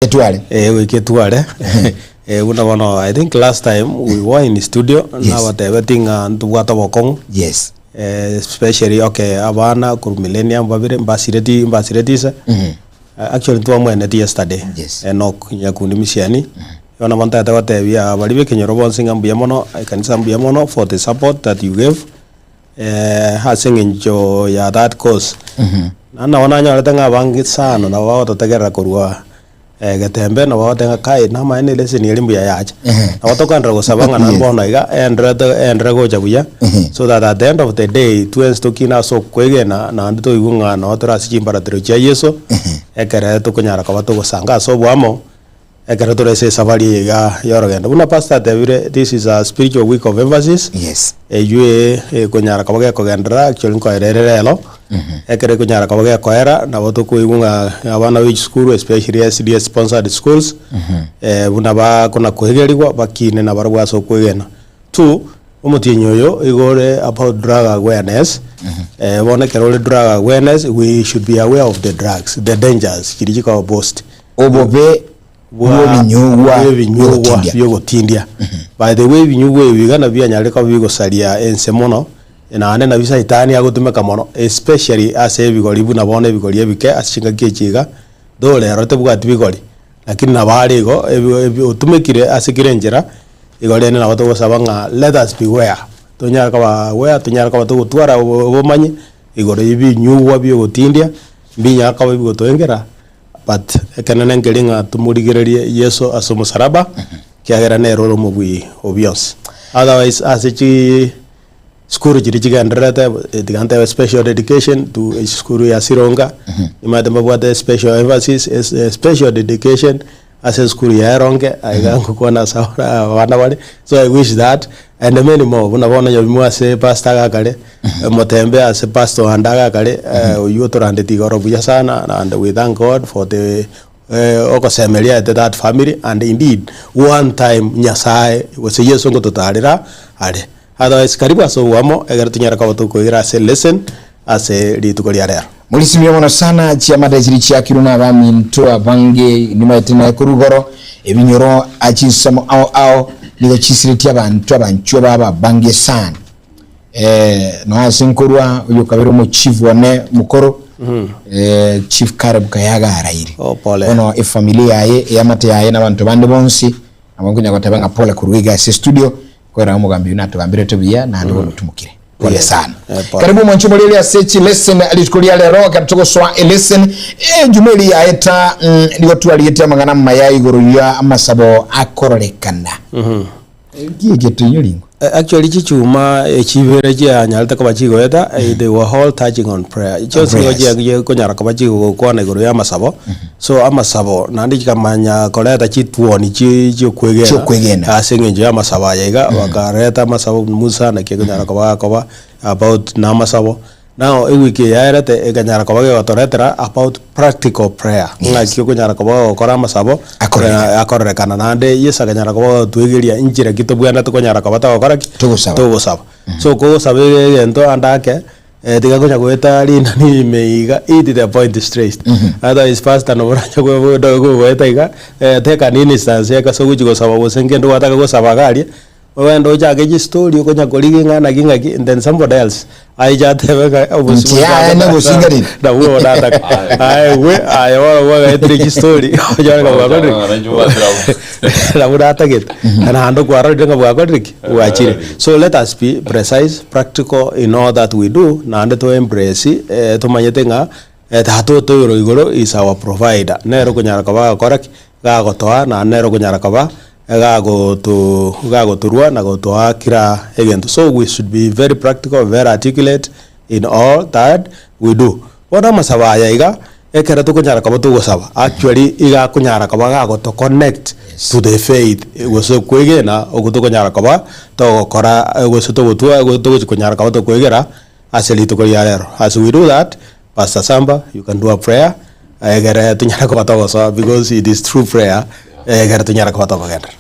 Etware. Eh, goika etware. Eh, buna bono I think last time we were in studio Yes. nabatebeti ng'a ntobwate obokong'u Yes. eh, especially okay abana korwa Millennium babere mbasireti mbasireti ise Actually ntwamweneti yesterday Yes. Enock Nyakundi Misiani bono nabo ntagete gotebia baria ba ekenyoro bonsi ng'a mbuya mono ekanisa mbuya mono for the support that you gave ase eng'encho ya that cause. Naende nabo nanyorete ng'a abange sana nabo bagototegerera korwa Getembe nabo bagoteba ng'a kai namaene eleseni eria mbuya yacha. Nabo tokoenderera gosaba ng'a naende bono iga eenderete eenderere gocha buya so that at the end of the day twensi tokine ase okwegena naende toigwe ng'a noo tore ase chimbaratero chia Yeso, ekere tokonyara koba togosanga ase oboamo. Ekero tore ase esafari eye iga y'orogendo, buna pastor atebire, this is a spiritual week of emphasis, Yes. eywo ekonyara koba gekogenderera actually nkoera ere rero, ekero ekonyara koba gekoera, nabo tokoigwa ng'a abana be chisukuru especially SDA sponsored schools, buna bakona koegerigwa bakine nabarabwo ase okwegena. Two, omotienyi oyo igo ore about drug awareness, bono ekero ore drug awareness, we should be aware of the drugs, the dangers chiria chikoba post. Obobe bw'ebinyugwa bw'ebinyugwa bi'ogotindia. bi'ogotindia. By the way ebinyugwa ebi iga nabio bianyarire koba bigosaria ense mono, naende nabio saitani agotumeka mono especially ase ebigori buna bono ebigori ebike ase chingaki echi iga, though rero tebwati bigori, lakini nabo are igo ebi ebi otumekire ase kera enchera, igo rende nabo togosaba ng'a let us beware, tonyare koba aware, tonyare koba togotwara obo obomanyi igoro ya ebinyugwa biogotindia, mbinyare koba bigotoengera. But ekenene nkeri ng'a tomorigererie Yeso ase omosalaba, ekiagera nere ore omobui o bionsi. Otherwise ase chi sukuru chiria chigendererete, tiga ntebe special dedication to esukuru ya Sironga, nimanyete mbabwate special emphasis, special dedication ase esukuru ya Eronge, aiga ngokwana ase abana bare, so I wish that and many more, buna bono nyabimo ase pastor iga akare, Omotembe ase pastor ande iga akare, oywo otorandeti igoro buya sana and we thank God for the ogosemeria aete that family and indeed one time Nyasaye gose Yeso ngototarera are. Otherwise karibu ase oboamo ekero tonyare koba tokoira ase lesson ase rituko ria rero. Morisimie mono sana chiamate chiria chiakirwe nabaminto abange, nimaete naye korwa igoro, ebinyoro aa chinsemo ao ao nigo chisiretie abanto abanchwa babo abange sana. Nonya ase nkorwa oyo okabere omochief one omokoro, Chief Caleb Kayaga araire. Oh, pole. Bono efamiri yaye, eamate yaye na abanto bande bonsi, nabo nkonya goteba ng'a pole korwa iga ase estudio, Korera omogambi oyio natogambirete buya naende bono tumokire. Pole Yes. sana. Eh, pole. Karibu mwanche omoreri ase chilesson rituko ria rero ekero togosoa elesson ejuma eri yaeta nigo twarigetie amang'ana amaya igoro ya amasabo akororekana. Nki eke toinyori ingo? Actually chichuma echibere chianyarete koba chigoeta they were all touching on prayer. Chionsi nigo Prayers. chiakonyara koba chigokwana igoro ya amasabo. So amasabo naende chikamanya koreta chituoni chi chiokwegena Chiokwegena. ase eng'encho ya amasabo aya iga, bakareta amasabo Musa naki ekonyara koba gakoba about na amasabo. Now ewiki eye yaerete ekanyara koba gegotoretera about practical prayer, ng'aki okonyara koba ogokora amasabo Akorerekana. akorerekana naende Yeso akanyara koba ogotwegeria inchera ki tobwenerete konyara koba togokora ki? Togosaba. Togosaba. So kogosaba egento ande ake. Tiga konya goeta rinani ime iga, hit the point straight. Otherwise pastor nabo oranye goeta iga, take an instance ekase ogochi gosaba gose nkende gwataka gosaba iga aria, ogende ochake chistory okonya korigia ng'a naki ng'aki, then somebody else aiche atebe ng'a obosio Inche yaya nagosingarire. nabwo onataka. Aye gwe, aye bono gwagaetire chistory, onyore ng'a bwakorire ki? Nabwo natagete. Naende okwarorire ng'a bwakorire ki? Bwachire. So let us be precise, practical in all that we do, naende to embrace tomanyete ng'a Tata otoirwe igoro is our provider. Nere okonyara koba agokora ki? Gagotoa naende nere okonyara koba gagoto gagotorua na gotoa kera egento. So we should be very practical, very articulate in all that we do. Bono amasabo aya iga, ekero tokonyara koba togosaba, actually iga akonyara koba gagoto connect to the faith, gose kwegena okwo tokonyara koba togokora gose togotwa togochi konyara koba tokoegera ase rituko ria rero. As we do that, Pastor Samba, you can do a prayer, egere tonyare koba togosoa because it is through prayer, egere tonyare koba tokogenderera.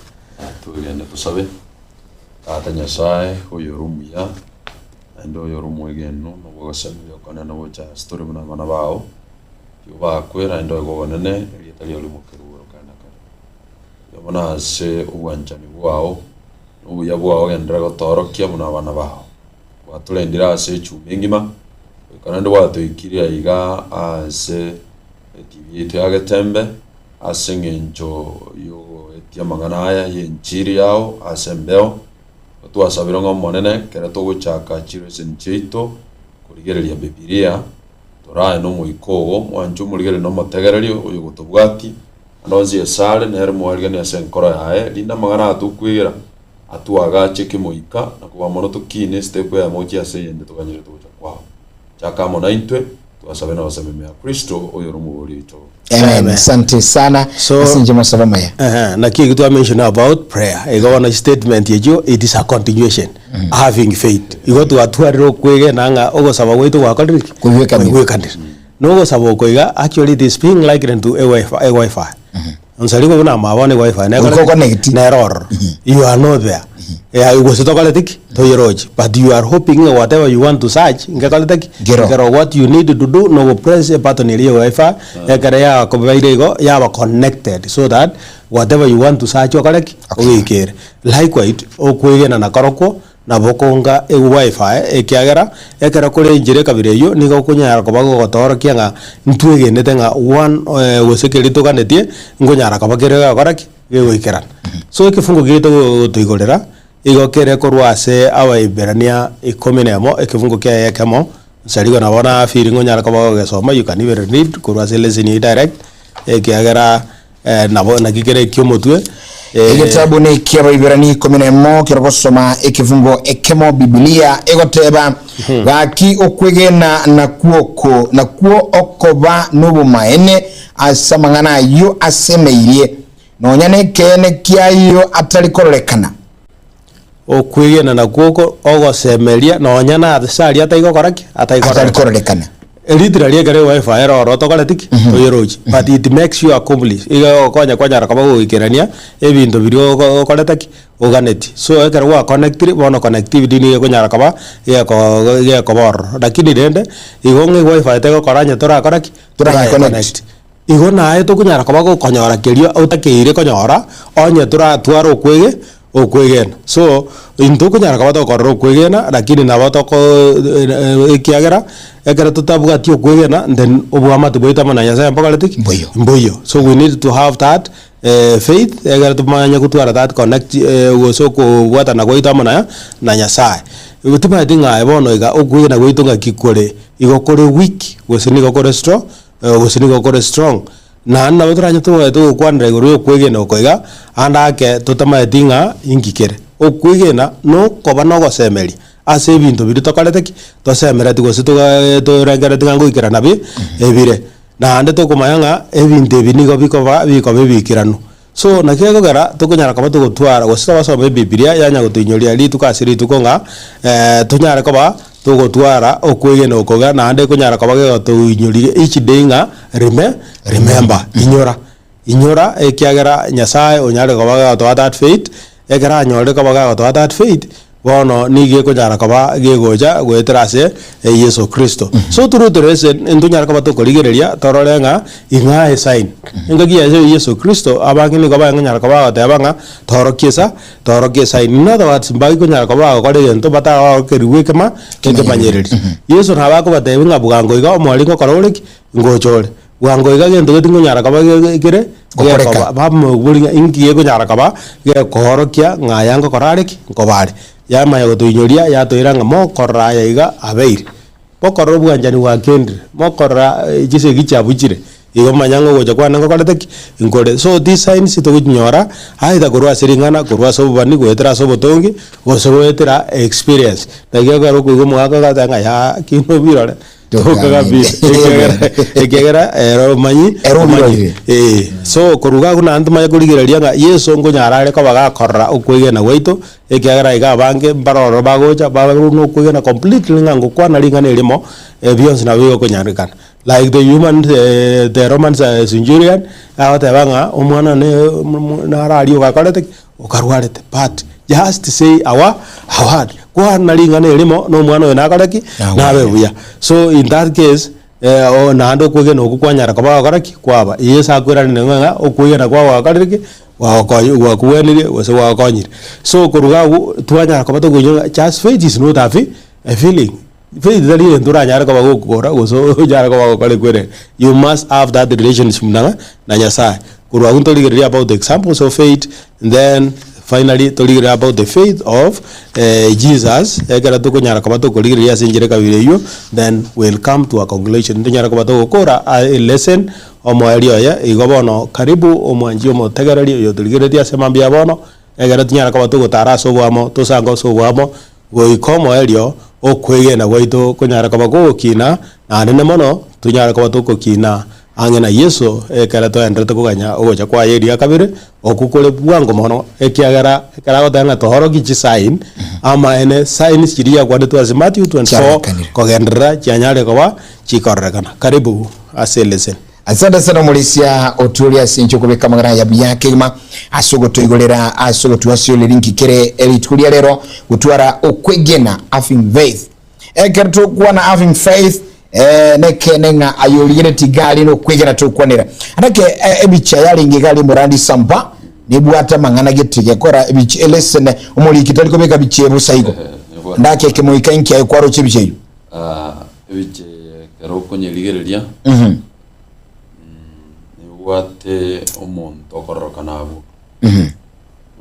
Togende tosabe. Tata Nyasae, oyore omuya, naende oyore omwegenwa, na ogogosemeria okonene gocha ase tore buna abana bao, tiga obaakwe naende oegwe obonene, erieta riao rimokerwe igoro kare na kare. Mbuya mono ase obwanchani bwao, na obuya bwao ogenderere gotoorokia buna abana bao. Gwatorendire ase echuma engima, goika naende gwatoikirie aiga ase etibi yaito ya Getembe, ase eng'encho y'ogoetia amang'ana aya y'enchiri yao ase embeo, Twasabire ng'a Omonene ekero togochaka chileseni chiaito korigereria Bibilia, torae n'Omoika oo, mwanche omorigereria na omotegereri oyogotobwatia, ande onsi ase are, nere mwariganie ase enkoro yaye, rinde amang'ana aya tokwegera atwagache kemoika, na kobua mono tokine estep eyemo gochia ase eyende toganyerete gocha kwao. Chaka amo naintwe, twasabe na gosaba ime ya Kristo, oyore Omobori oito. Amen. Asante sana So- ase inche masabo amaya. Ehe, naki eki twa mention about prayer igo bono statement echio it is a continuation having faith igo twatwarire okwegena ng'a ogosaba gwaito gwakorire ki? Koigwekanire. Koigwekanire. Na ogosaba oko iga actually it is being likened to a wifi, a wifi. Onsari igo buna amabo ne wifi Goika oconnect. nere ororo you are not there Yeah, gose tokoreti ki toyerochi but you are hoping ng'a whatever you want to search ngekorete ki Nkero. nkero what you need to do no go press a button eria ya wifi ekero yakobeire igo yaba connected so that whatever you want to search okore ki Okay. ogeikere likewise okwegena nakorokwo Nabo konga ewifi, ekiagera ekero kore enchera ekabira eyio nigo okonyara koba gogotoorokia ng'a ntwegenete ng'a one gose keria toganetie nkonyara koba kere gegokora ki? Gegoikerana. So ekefungo kiaito gotoigorera, igo kere korwa ase Abaeberania ikomi na emo, ekefungo kiaye ekemo, nsa rigo nabo na feel ng'onyare koba gogesoma, you can even read korwa ase lesson eyio direct, ekiagera Nabo naki kere eki'omotwe. Egetabu neki'Abaibirania ikomi na emo kerogosoma ekefungo ekemo Bibilia egoteba, Gaki okwegena nakwo oko, nakwo okoba nobomaene ase amang'ana ayio asemeirie, nonya nekeene ki'ayio atari kororekana. Okwegena nakwo oko ogosemeria nonya nase aria atari gokora ki? Atari Atari kororekana. kororekana. Eritira ria ekero ewifi ere ororo tokoreti ki? Toyerochi. But it makes you accomplish. Iga egokonya kwanyara koba goikerania ebinto biria oko okorete ki? Oganeti. So ekero gwa connectiri bono connectivity nigo ekonyara koba egeko egekoba ororo. Lakini rende, igo ng'a ewifi tegokora onye torakora ki? Toraye Toraye connect. connect. Igo naye tokonyara koba gokonyora keria otakeire konyora, onye toratware okwege okwegena. So, intwe okonyara koba tokorora okwegena, lakini nabo toko ekiagera, ekero totabwati okwegena, then oboamate bwaito amo na Nyasaye mbokoreti ki? Mboiyo. Mboiyo. So we need to have that faith, ekero tomanye gotwara that connect gose okobwatana gwaito amo na na Nyasaye. Igo timanyeti ng'a aye bono iga okwegena gwaito ng'aki kore, igo kore weak, gose nigo kore strong. Gose nigo kore strong, naende nabo toranye tobe togokwanera igoro y'okwegena oko iga, ande ake totamanyeti ng'a inki kere. Okwegena nokoba nogosemeria ase ebinto biria tokorete ki? Tosemereti gose toga torengereti ng'a ngoikerana bi ebire. Naende tokomanya ng'a ebinto ebi nigo bikoba bikoba ebiikeranu. So naki gekogera tokonyara koba togotwara gose togosoma ebibilia yanya gotoinyoria rituko ase rituko ng'a tonyare koba togotwara okwegena oko iga naende ekonyara koba gegotoinyoria each day ng'a reme remember inyora inyora ekiagera Nyasaye onyare koba gagotoa that faith, ekero anyorire koba gagotoa that faith, Bono nigo ekonyara koba gegocha goetera ase Yeso Kristo. So through the lesson ntonyare koba tokorigereria torore ng'a ing'a esign. Engaki ya Yeso Kristo abange nigo banyara koba bagoteba ng'a torokie esa torokie esign. In other words mbagikonyara koba bagokora egento bataraorokerigwa ekema ekemanyereri. Yeso nabo akobatebia ng'a bwango iga omoriri ngokora ore ki? Ngocha ore. Bwango iga gento gete nkonyara koba kere Gokoreka. gekoba bamoboria ng'a inki gekonyara koba gekoorokia ng'a aya ngokora are ki? Nkoba are. Yamanya gotoinyoria yatoira ng'a mokorora aya iga abeire, mokorora obwanchani bwakendire, mokorora chisegi chiabuchire, igo manya ng'a ogocha kwane ngokorete ki? Nkore. So these signs togochinyora either korwa ase ring'ana, korwa ase obobani, goetera ase obotongi, gose goetera experience. Naki ekero okoigwa omogaka ogoteba ng'a yaa ki nobirore. Tokagambire, ekiagera ekiagera ere omanyi Ere obirorire. Eh, so koruga agwo naende tomanye korigereria ng'a Yeso nkonyara are koba gakorora okwegena gwaito, ekiagera iga abange mbare ororo bagocha babe na okwegena completely ng'a ngokwana ring'ana erimo, bionsi nabo bigokonyarekana. Like the human the Roman centurion, agoteba ng'a omwana one naro aria ogakorete ki? Okarwarete but just say a wa a word, kwana ring'ana erimo na omwana oyo nakore ki? Nawe Nabe buya. buya. So in that case. Eh, naende okwegena okwo kwanyara koba gokora ki? Kwaba. Yeso akoiraneria ng'a okwegena kwao gwakorire ki? Gwagokonyi gwakogwenirie gose gwagokonyire. So koruga abwo twanyara koba tokoinyora ng'a just faith is not a a feeling. Faith tari egento oranyare koba gokora gose onyare koba gokora ekwerere. You must have that relationship na ng'a? Na Nyasaye. Korwa abwo ntorigereria about the examples of faith then finally torigereria about the faith of Jesus ekero tokonyara koba tokorigereria ase enchera ekabira eywo then we'll come to a conclusion ntonyare koba togokora elesson omoerio oye igo bono karibu omwanchi omotegereri oyotorigereretie ase mambia ya bono ekero tonyare koba togotara ase oboamo tosange ase oboamo goika omoerio okwegena gwaito konyare koba kogokina naende mono tonyare koba togokina Ang'e na Yeso, ekero toenderete koganya ogocha kwaye eria kabere, okwo kore bwango mono, ekiagera ekero agoteba ng'a toorokie chisign, amaene signs chiria chiakwanetwe ase Matthew 24 Chiarorekanire. kogenderera chianyare koba chikororekana. Karibu ase eleseni. Asante sana omorisia otuorie ase inche okobeka amang'ana aya buya kegima ase ogotoigorera ase ogotuasioria rinki kere rituko ria rero gotwara okwegena having faith Ekero tokwana having faith eh, nekeene ng'a aye origereti iga aria nokwegena tokwanera. Nake eh, ebicha yarenge iga aria morandi sampa nebwate amang'ana gete gekora ebicha elesene omoriki tari kobeka bicha bosa igo. Nebwate. Ndake ekemoika inki aye kwaroche ebicha eyio. Ah, ebicha eye ekero okonyerigereria Mhm. nebwate omonto okororokana abwo. Mhm.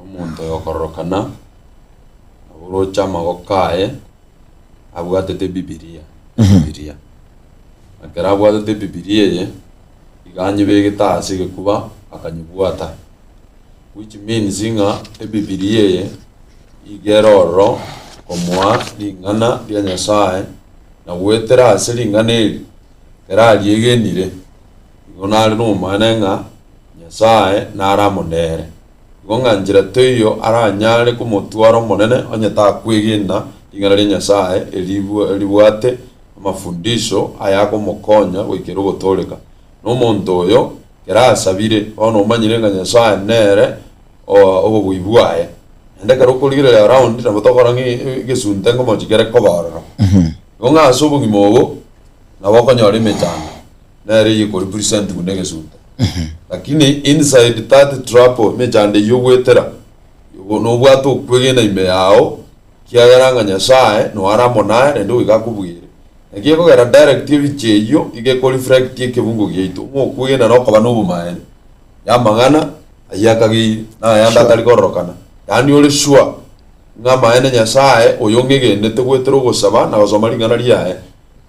Omonto oyo okororokana nabo oroche amagoko aye abwatete Bibilia, Bibilia. Na ekero abwatete Bibilia eye, iga anyebegete ase egekuba akanyebwata, which means ng'a ebibilia eye iga ere ororo komoa ring'ana ria Nyasaye, na goetera ase ring'ana eri, ekero ariegenire, igo nare nomomaene ng'a Nyasaye nare amo nere. Igo ng'a nchera teiyo aranyare komotwara Omonene onye takwegena ring'ana ria Nyasae eribwate amafundisho ayakomokonya goikera ogotooreka. Na omonto oyo kera asabire, bono omanyire ng'a Nyasae nere obobui bwaye. Naende ekero okorigereria around nabo tokora ng'a egesunte ngomochi kere koba ororo. Igo ng'a ase obogima obo nabo okonyora emechando. nere eye ko represent buna egesunte lakini inside that trouble emechando eyio ogwetera nobwate okwegena ime yao kiagera ng'a Nyasaye noyo are amo naye naende goika akobwere. Naki ekogera direct ebicha eyio iga eko reflect ekebungo giaito ng'a okwegena nokoba na obomaene ya amang'ana ayio akageire na ayande atari kororokana yaani ore sure ng'a amaene Nyasaye oyo ong'egenete goetera ogosaba na gosoma ring'ana riaye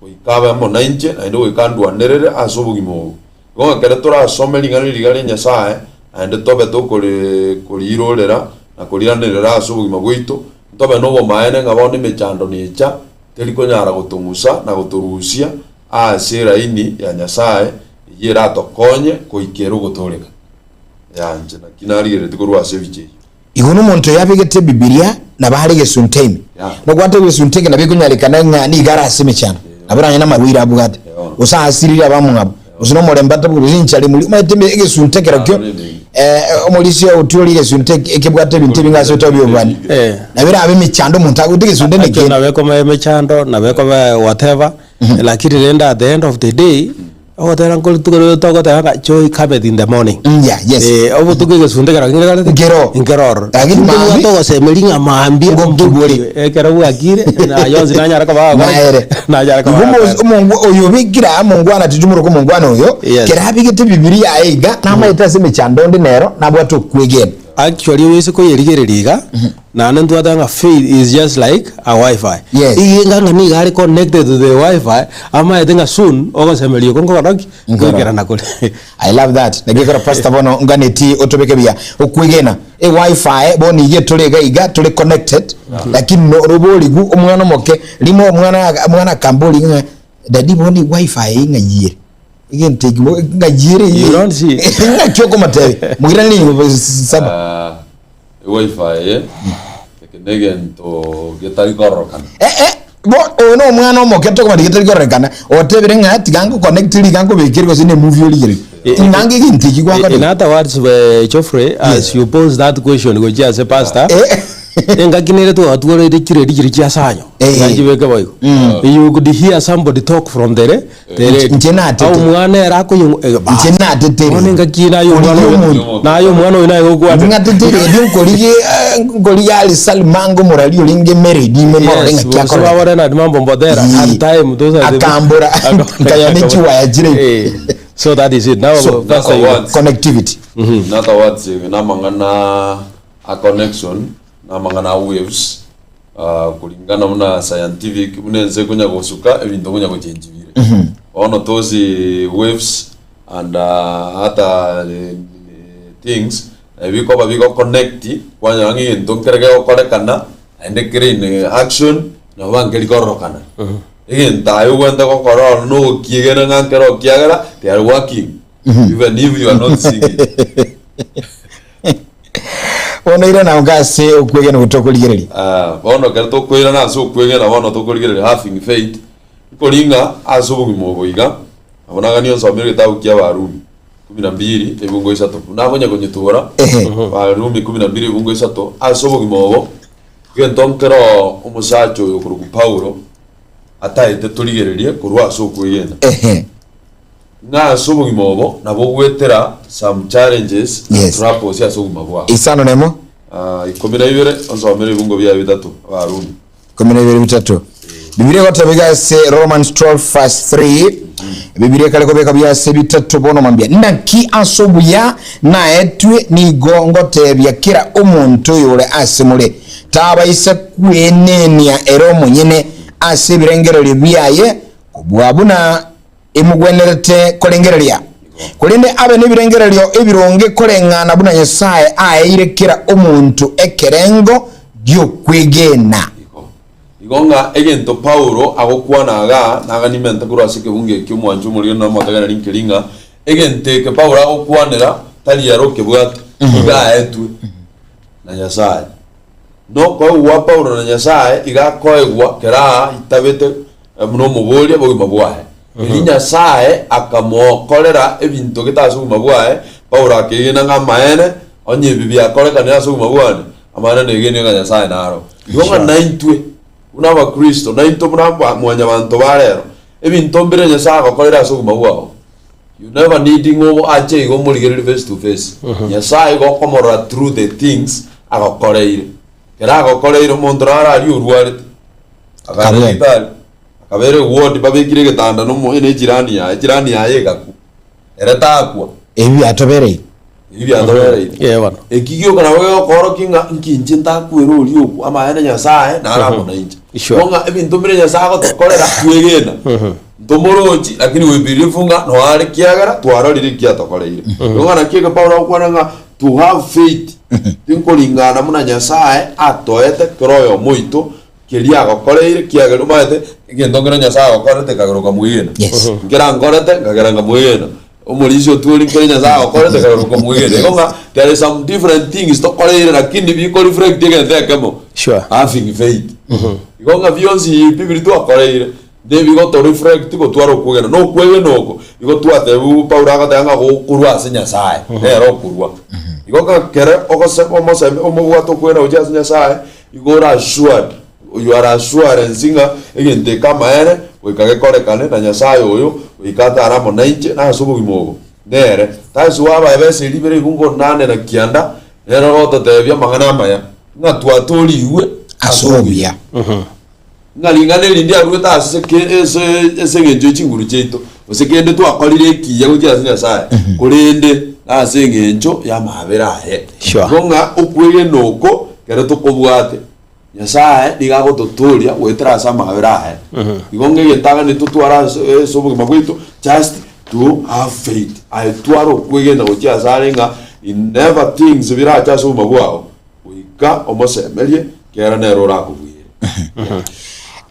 Goika abe amo nainche, naende goika andwanerere ase obogima obo. Igo ekero torasome ring'ana riria ria Nyasae, naende tobe tokoriirorera na koriranerera ase obogima bwaito, ntobe nobomaene ng'a bono emechando necha, teri konyara gotong'usa na gotorusia ase eraini ya Nyasae eyio eratokonye goikera ogotooreka. Yaya inche naki narigereretie korwa ase ebicha eyio. Igo nomonto oyo abegete Ebibilia nabo are egesunte ime. Nobwate egesunte eke nabo ekonyarekana ng'a nigo are ase emechando, nabo nonya namarwaire abwate, gose aasirire abamwabo, gose nomorembe atabwati, gose enchara emori. Omanyete ime egesunte kerokio omorisia otiori egesunte ekebwate ebinto ebinge ase otabi obobani. Nabo erabe emechando omonto agote egesunte Ekio nekende. nabo ekoba emechando, nabo ekoba whatever, lakini rende at the end of the day, Ogotera nkorituko riria togoteba ng'a joy cometh in the morning. Mm, yeah, yes. Eh, obotuko egesunte kero ngekarete Nkero. nkero ororo. Lakini Intwe maambia- nigo togosemeria ng'a maambia Ngokibore. mbokiwe. Ekero bwakire na yonsi nanyare koba gakora ki? Naere. Nanyare koba Igo gakora. omo- omongwa oyo obekire aa mongwana titumoroka omongwana oyo Yes. kero abegete bibilia yaye iga namaete ase emechando onde nero nabwate okwegena Actually oise koyerigereria iga, naende ntwateba ng'a faith is just like a wifi. Yes. Iga ng'a nigo are connected to the wifi, amaete ng'a soon ogosemeria oko nkogora ki? Nkoro. Nkoikerana kore. I love that. Naki ekero pastor bono nganeti otobeke buya okwegena e wifi bono iga tore iga iga tore connected lakini no roborigu omwana omoke rimo omwana omwana akambori ng'a daddy bono e wifi eye ng'a yiere Egento eki bo ng'ai ere You don't see. Ng'aki okomotebia moirane nigo saba. Ah, ewifi eye eke negento getari kororokana. Eh eh bo oyo na omwana omoke tokomanya getari kororekana otebire ng'a tiga nko connect riga nkobekere gose ne movie origererie. Ting'anga egento eki In gwakora. other words, uh, Geoffrey, as you pose that question gochia ase pastor, Eh. Engaki nere twatwarire chiredi chiria chia sanyo, Eh. nachibeke boigo. You could hear somebody talk from the re, the radio. Inche natete. Au omwana ere akoyong'u eh, bas. Inche natete Bono engaki naye omwana Korigia oyo, omonto. naye omwana oyo naye gokwana. Ng'atete redio nkorige eh, nkorige Ali Salumango omorari orenge emeredi ime morore Yes, ng'aki bose akorete. babore Leonard Mambo Mbotera, Yee. at time those are the Akambora, nkaya ne chiwaya chire. Eh, so that is it. Now, So, Pastor, you- Words. Connectivity. In other words, eh, namang'ana a connection, namang'ana a waves, ah, kulingana buna scientific, buna ense konya gosuka, ebinto konya gochenji bire. Bono tosi waves and ah, other eh, things, ebikoba bigo connect, kwanyora ng'a egento nkere gegokorekana, naende kere in action, nabo nkeri kororokana. Egento aye obwenerete gokora ororo na ogokiegena ng'a nkere okiagera, they are working, even if you are not seeing it. Bono irana onga ase okwegena gotokorigereria. Ah, bono ekero tokoirana ase okwegena bono tokorigereria having faith, nkori ng'a ase obogima obo iga, nabo naganie onsomere egetabu kia Abarumi kumi na mbili ebungo isato, buna akonya konyetora, Ehe. Abarumi kumi na mbili ebungo isato, ase obogima obo, egento nkero omosacha oyo okorokwa Paulo, ataete torigererie korwa ase okwegena. Ehe. Ng'a ase obogima obo nabo ogwetera some challenges and Yes. troubles ase obogima bwao. Isano nemo. Ah, ikomi na ibere onsomere ebungo biaye bitato Abarumi. 12 bitato. Bibilia egoteba iga ase Romans 12 verse 3 Bibilia ekare kobeka buya ase bitato bono mambia naki ase obuya naetwe nigo ngotebia kera omonto oyore ase more tabaisa kwenenia ere omonyene ase ebirengererio biaye kobua buna emogwenerete korengereria, korende abe nebirengererio ebironge koreng'ana buna Nyasae aeire kera omonto ekerengo gi'okwegena. Igo. Igo ng'a egento Paulo agokwana igaa, naganimente korwa ase ekebungo ekio omwancho omorigani na omotegereri nkeri ng'a egento eke Paulo agokwanera tari ere okebwate, iga aetwe na Nyasae. Nokoegwa gwa Paulo na Nyasae iga akoegwa kera aitabete buna omoboria bw'obogima bwaye. Erio Nyasae akamokorera ebinto gete ase obogima bwaye, Paulo akegena ng'a amaene, onye ebi biakorekanire ase obogima bwane, amaene negenire ng'a Nyasae naro. Igo ng'a naintwe buna abakristo, naintwe buna aba mwanyabanto ba rero, ebinto mbire Nyasae agokorera ase obogima bwao. You never need ng'a ache igo omorigererie face to face. Nyasae igo okomorora through the things agokoreire. Kera agokoreire omonto naro aria orwarete, akagenda Kabere. nyagetari, akabera eward babekire egetanda nomo ne echirani yaye, echirani yaye egakwa, ere takwa. Ebi biatobereire. Ebi biatobereire. Eh, bono. Eki gioka nabo gegokoorokia ng'a nki inche ntakwere oria okwo, amaene Nyasaye nare amo nainche. Sure. Igo ng'a ebinto mbire Nyasaye agotokorera twegena. Ntomorochi, lakini we believe ng'a noare kiagera twarorire eki atokoreire. Igo ng'a naki eke Paulo agokwana ng'a to have faith, tinkoring'ana buna Nyasaye atoete kera oyomo oito keria agokoreire kiagera omanyete egento nkere Nyasaye agokorete ekagera okamwegena. Yes. Nkere ankorete nkagera nkamwegena. Omorisia otwori nkere Nyasaye agokorete ekagera okamwegena. Igo ng'a there is some different things tokoreire lakini biko reflect egento ekemo. Sure. Having faith. Igo ng'a bionsi pi biria twakoreire Nebigo reflect gotwara okwegena, na okwegena oko igo twatebiwu Paulo agoteba ng'a gokorwa ase Nyasaye, nere okorwa. Igo ng'a kere ogose omosemi omobwate okwegena gochia ase Nyasaye, igo ore assured, you are assurance ng'a egento eke amaene goika gekorekane na Nyasaye oyo goika atare amo nainche na ase obogima obo nere. That's why abaebesa ribere ibungo nane na kianda, nere ogototebia amang'ana amaya, ng'a twatoorigwe Ase obuya. Ng'a ring'ana eri ndiaruete ase ke ase ase engencho ye chinguru chiaito, gose kende twakorire ekiya gochia ase Nyasae, korende nase engencho y'amaabera aye. Sure. Igo ng'a okwegena oko kere tokobwate, Nyasae nigo agototooria goetera ase amaabera aye. Igo ng'a egento agane totware ase ase obogima bwaito, just to have faith. Aye twara okwegena gochia asare ng'a in never things birache ase obogima bwao, Goika omosemerie, kera nere orakobuere.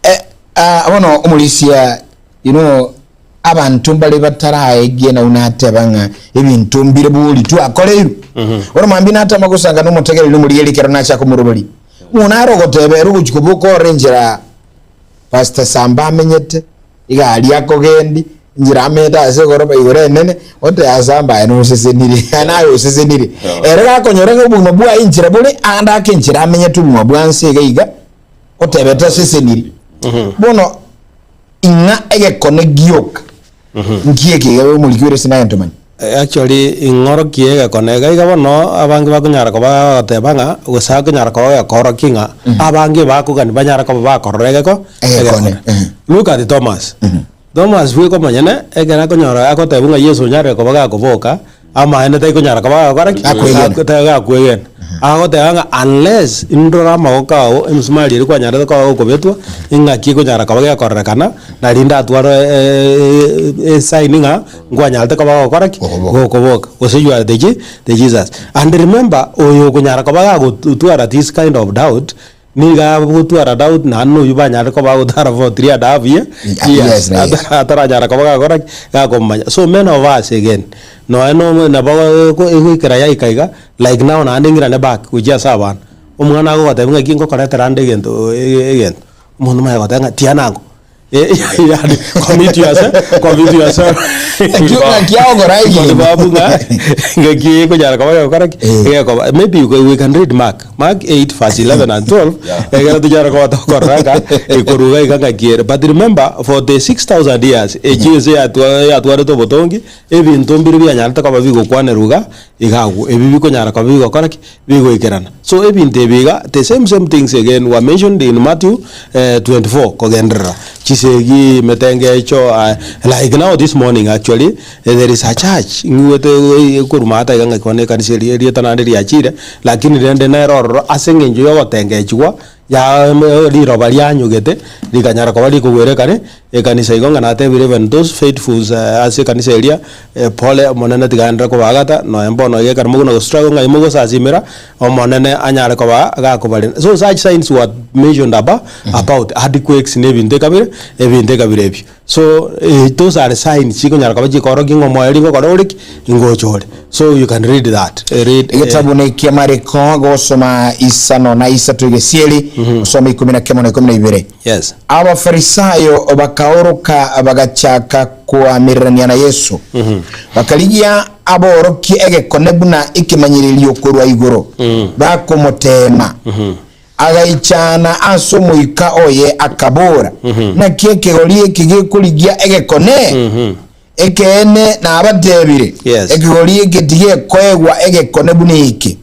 Eh, ah, bono omorisia you know abanto mbare bataraegie nau nateba ng'a ebinto mbire bori twakoreirwe bono mambia natama gosanga na omotegereri omorigereria ekero nacha komoroberia ng'o nare ogoteba ere ogochia koba okorora enchera Pastor Samba amenyete iga aria akogendi. Inchera amete ase egoroba igoro enene, oteba ase ambaye nosesenire, naye osesenire. Ere gakonyora ng'a obogima bwaye inchera bore, ande ake enchera amenyete obogima bwa nse iga iga, otebete oseseniri. Bono ing'a egekone gioka nki eke iga omoriki ore ase naye ntomanye. Actually ing'orokie egekone iga iga bono abange bakonyara koba bagoteba ng'a gose akonyara koba gekoorokia ng'a abange bakogani banyare koba bakorora egeko Egekone, egekone. Look at Thomas. Thomas bweka omonyene, ekero akonyora agotebiwa ng'a Yeso onyarire koba gakoboka, amaene taikonyara koba gagokora ki? Gakwegena. Gak- ta- gakwegena. Agoteba ng'a unless ndore amagoko ao, emisumari eria kwanyarete koba gokobetwa, ing'aki ekonyara koba gekorerekana, nari ndatware esign ng'a nkwanyarete koba gogokora ki? Gokoboka. Gokoboka. Gose you are the Je- the Jesus. And remember, oyo okonyara koba gagotwara this kind of doubt, Nigo agotwara Daudi naende noyio banyare koba agotwara for three and a half year, Years, years, yes. ataranyara koba gakora ki? Gakomomanya. So many of us again, nonya no nabo egoikera yaika iga, like now naende ng'irane back gochia ase abana, omwana agogotebia ng'aki ngokoretera ande egento egento, omonto omanye goteba ng'a tiana ango. Yaani commit yourself, commit yourself. Ekio ng'aki agokora egento. Babu ng'a ng'aki ekonyara koba gegokora ki? Eh. Gekoba. Maybe we we can read Mark. Mark 8 verse 11 and 12. Yeah. Ekero tonyara koba tokorora ng'a ekoruga iga ng'aki ere. But remember for the 6000 years echio ense yatwa yatwarete obotongi, ebinto mbire bianyarete koba bigokwanerwa iga iga agwo. Ebi bikonyara koba bigokora ki? Bigoikerana. So ebinto ebi iga, the same same things again were mentioned in Matthew 24 kogenderera. Chisegi, emetengecho, like now this morning actually, there is a church ng'igwete korwa maate iga ng'aki bono ekanisa eria erieta naende riachire, lakini rende nere ororo ase eng'encho ya ogotengechigwa ya riroba rianyugete rikanyara koba rikogwera ekani ekanisa igo ng'a natebire even those faithfuls ase ekanisa eria pole omonene tiga aenderere kobaagata nonya mbono iga ekero mogona go struggle ng'ai mogosasimera omonene anyare koba gakobarenda. So such signs were mentioned aba about earthquakes na ebinto ekabere ebinto ekabere ebio. So those are signs chikonyara koba chikorokia ng'a omoyo rigokora ore ki? Ngocha ore. So you can read that read Egetabu ne kia Mariko gosoma isano na isato egesieri gosoma ikomi na kemo na ikomi na ibere. Yes. Abafarisayo bakaoroka bagachaka koamererania na Yeso, bakarigia aborokie egekone buna ekemanyererio korwa igoro, bakomoteema. Agaichana ase omoika oye, akabora, Naki ekegori eke gekorigia egekone? Ekeene nabateebire, Yes. ekegori eke tigekoegwa egekone buna eke.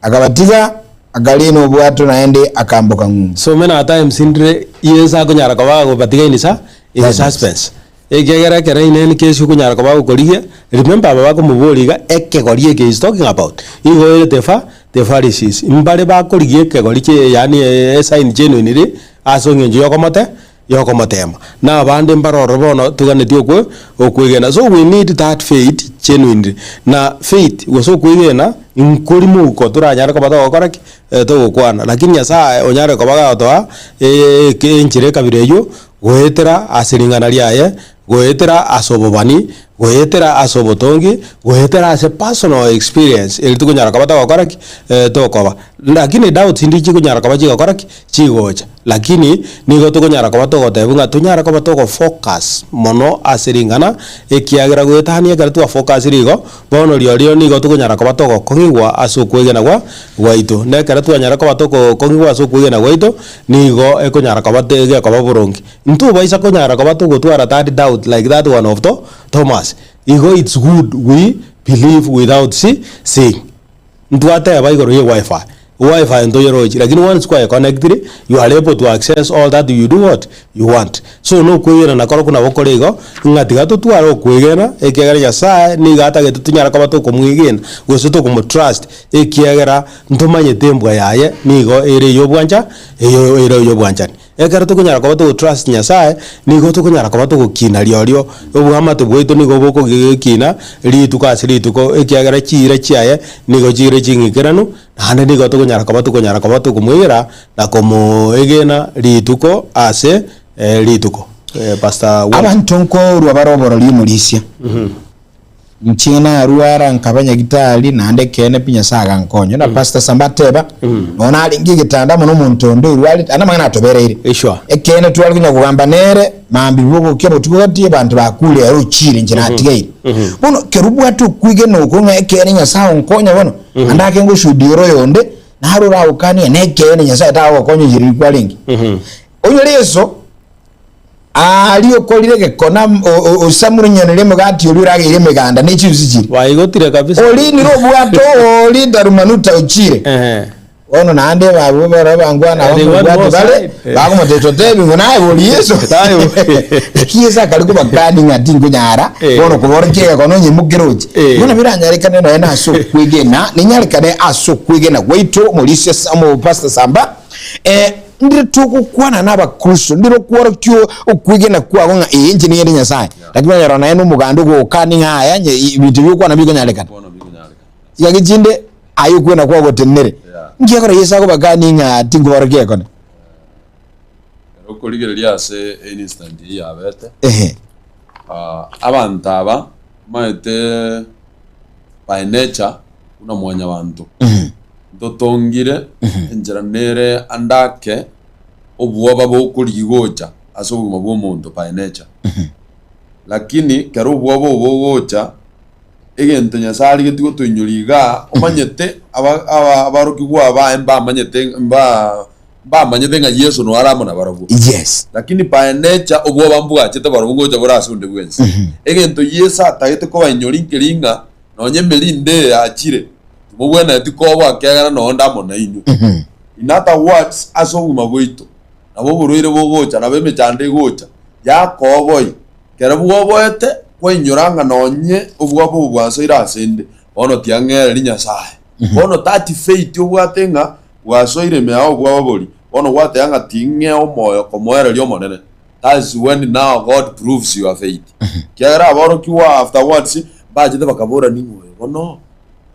Akabatiga, akariina obwato naende akamboka ng'umbu. So many a times ndire Yeso akonyara koba agobatiga in sa in suspense. Ekiagera ekero in any case okonyara koba gokorigia, remember aba bakomoboria iga ekegori eke he's talking about, igo ere the fa the Pharisees, mbare bakorigia ekegori che yaani esign genuinely ase eng'encho yokomote yokomotema. Na abande mbare ororo bono toganetie okwe okwegena. So we need that faith genuinely. Na faith gose okwegena nkori mouko toranyare koba togokora ki? Togokwana. Lakini Nyasaye onyare koba gagotoa enchera ekabira eywo goetera ase ring'ana riaye, goetera ase obobani, goetera ase obotongi, goetera ase personal experience eri tokonyara koba togokora ki? Tokoba. Lakini doubts ndiri chikonyara koba chigokora ki? Chigocha. Lakini nigo tokonyara koba togotebiwa ng'a tonyare koba togo focus mono ase ring'ana, ekiagera goetania ekero twa focusire igo, bono rirorio nigo tokonyara koba togokong'igwa ase okwegena gwa gwaito. Na ekero twanyara koba togokong'igwa ase okwegena gwaito, nigo ekonyara koba gekoba boronge. Ntobaisa konyara koba togotwara that doubt like that one of Thomas. Igo it's good we believe without see seeing. Ntwateba igoro ye wifi, wifi ntoyerochi lakini once kwaye connectire you are able to access all that you do what? You want. So nokwegena nakorokwo nabo kore igo, ng'a tiga totware okwegena ekiagera Nyasaye nigo atagete tonyare koba tokomwegena gose tokomotrust ekiagera ntomanyete embwa yaye nigo ere eyobwancha eyo ere eyobwanchani. Ekero tokonyara koba togotrust Nyasaye, nigo tokonyara koba togokina riorio, oboamate bwaito nigo bokogekina rituko ase rituko, ekiagera chiira chiaye nigo chire ching'ikeranu, naende nigo tokonyara koba tokonyara koba tokomwegera na komoegena rituko ase rituko. Pastor Walter. Abanto nkorwa bare oborori omorisia. Inche narwara nkaba nyagitari, naende ekeene pi Nyasae agankonya. Na Pastor Samba ateba, nonya narenge egetanda amo nomonto onde orwarete, ande amang'ana atobereire. Sure. Ekeene tware konya kogamba nere, mambia bogokia botuko gati, abanto bakure ere ochire, inche natigaire. Bono kero obwate okwegena okwo ng'a ekeene Nyasae onkonya bono, ande ake ngoshuhudia ore oyonde, naro oragokanie ng'a nekeene Nyasae tagogokonya enchera eria kwarenge. Onyore Yeso, Aaria okorire egekona, osamure inyoni ri'emegati oria orageire emeganda ne chinsu chiria. Baigotire kabisa. Orinire obwato ori Darumanuta ochire. Ehe. Bono naende abwo baria bangwana They want abamobwati more bare side. Eh. bakomotebia totebi ng'o naye bori Yeso. Naye bori. Lakini Yeso akari kobakania ng'a tinkonyara Eh. bono koborokia egekone onye mokeroche. Eh. Bono biranyarekane nonya nase okwegena, ninyarekane ase okwegena gwaito omorisia omo Pastor Samba eh, Ndire togokwana n'Abakristo, ndire okworokia okwegena kwabo ng'a ee inche nigo inde Nyasae. Lakini onyora naye nomoganda ogokani ng'a aya nye ebinto ebi ogokwana bikonyarekana. Bono bikonyarekana. Chingaki chinde aye okwegena kwao gotenenere. Yeah. Nki ekero Yeso akobakania ng'a tinkoborokia ekone? Ekero okorigereria ase instant eyio yabete, Ehe. ah, abanto aba omanyete by nature buna mwanyabanto. Ntotongire enchera nere ande ake obwoba bokorigia gocha ase obogima bw'omonto by nature. Lakini kero obwoba obo bogocha, egento Nyasae arigetie gotoinyoria igaa, omanyete aba aba abarokigwa baye mbamanyete mba mbamanyete ng'a Yeso noyo are amo nabarabwo. Yes. Lakini by nature obwoba mbwachete barobwo ngocha bore ase onde bwensi. Egento Yeso atagete kobainyoria nkeri ng'a Nonya emerinde eye yachire, timogwenereti koboa ekiagera nonde amo nainwe. In other words, ase obogima bwaito, nabo oborwaire bogocha, nabo emechando egocha, yakooboi. Kere bwoboete, kwainyora ng'a nonye obwoba obo bwasoire asende, bono tiang'ereri Nyasae. Bono that faith obwate ng'a bwasoire ime yao obwoba boria, bono gwateba ng'a ting'ea omoyo komoereria Omonene. That's when now God proves your faith. Kiagera aborokigwa afterwards bachete bakabora ning'o oyo bono?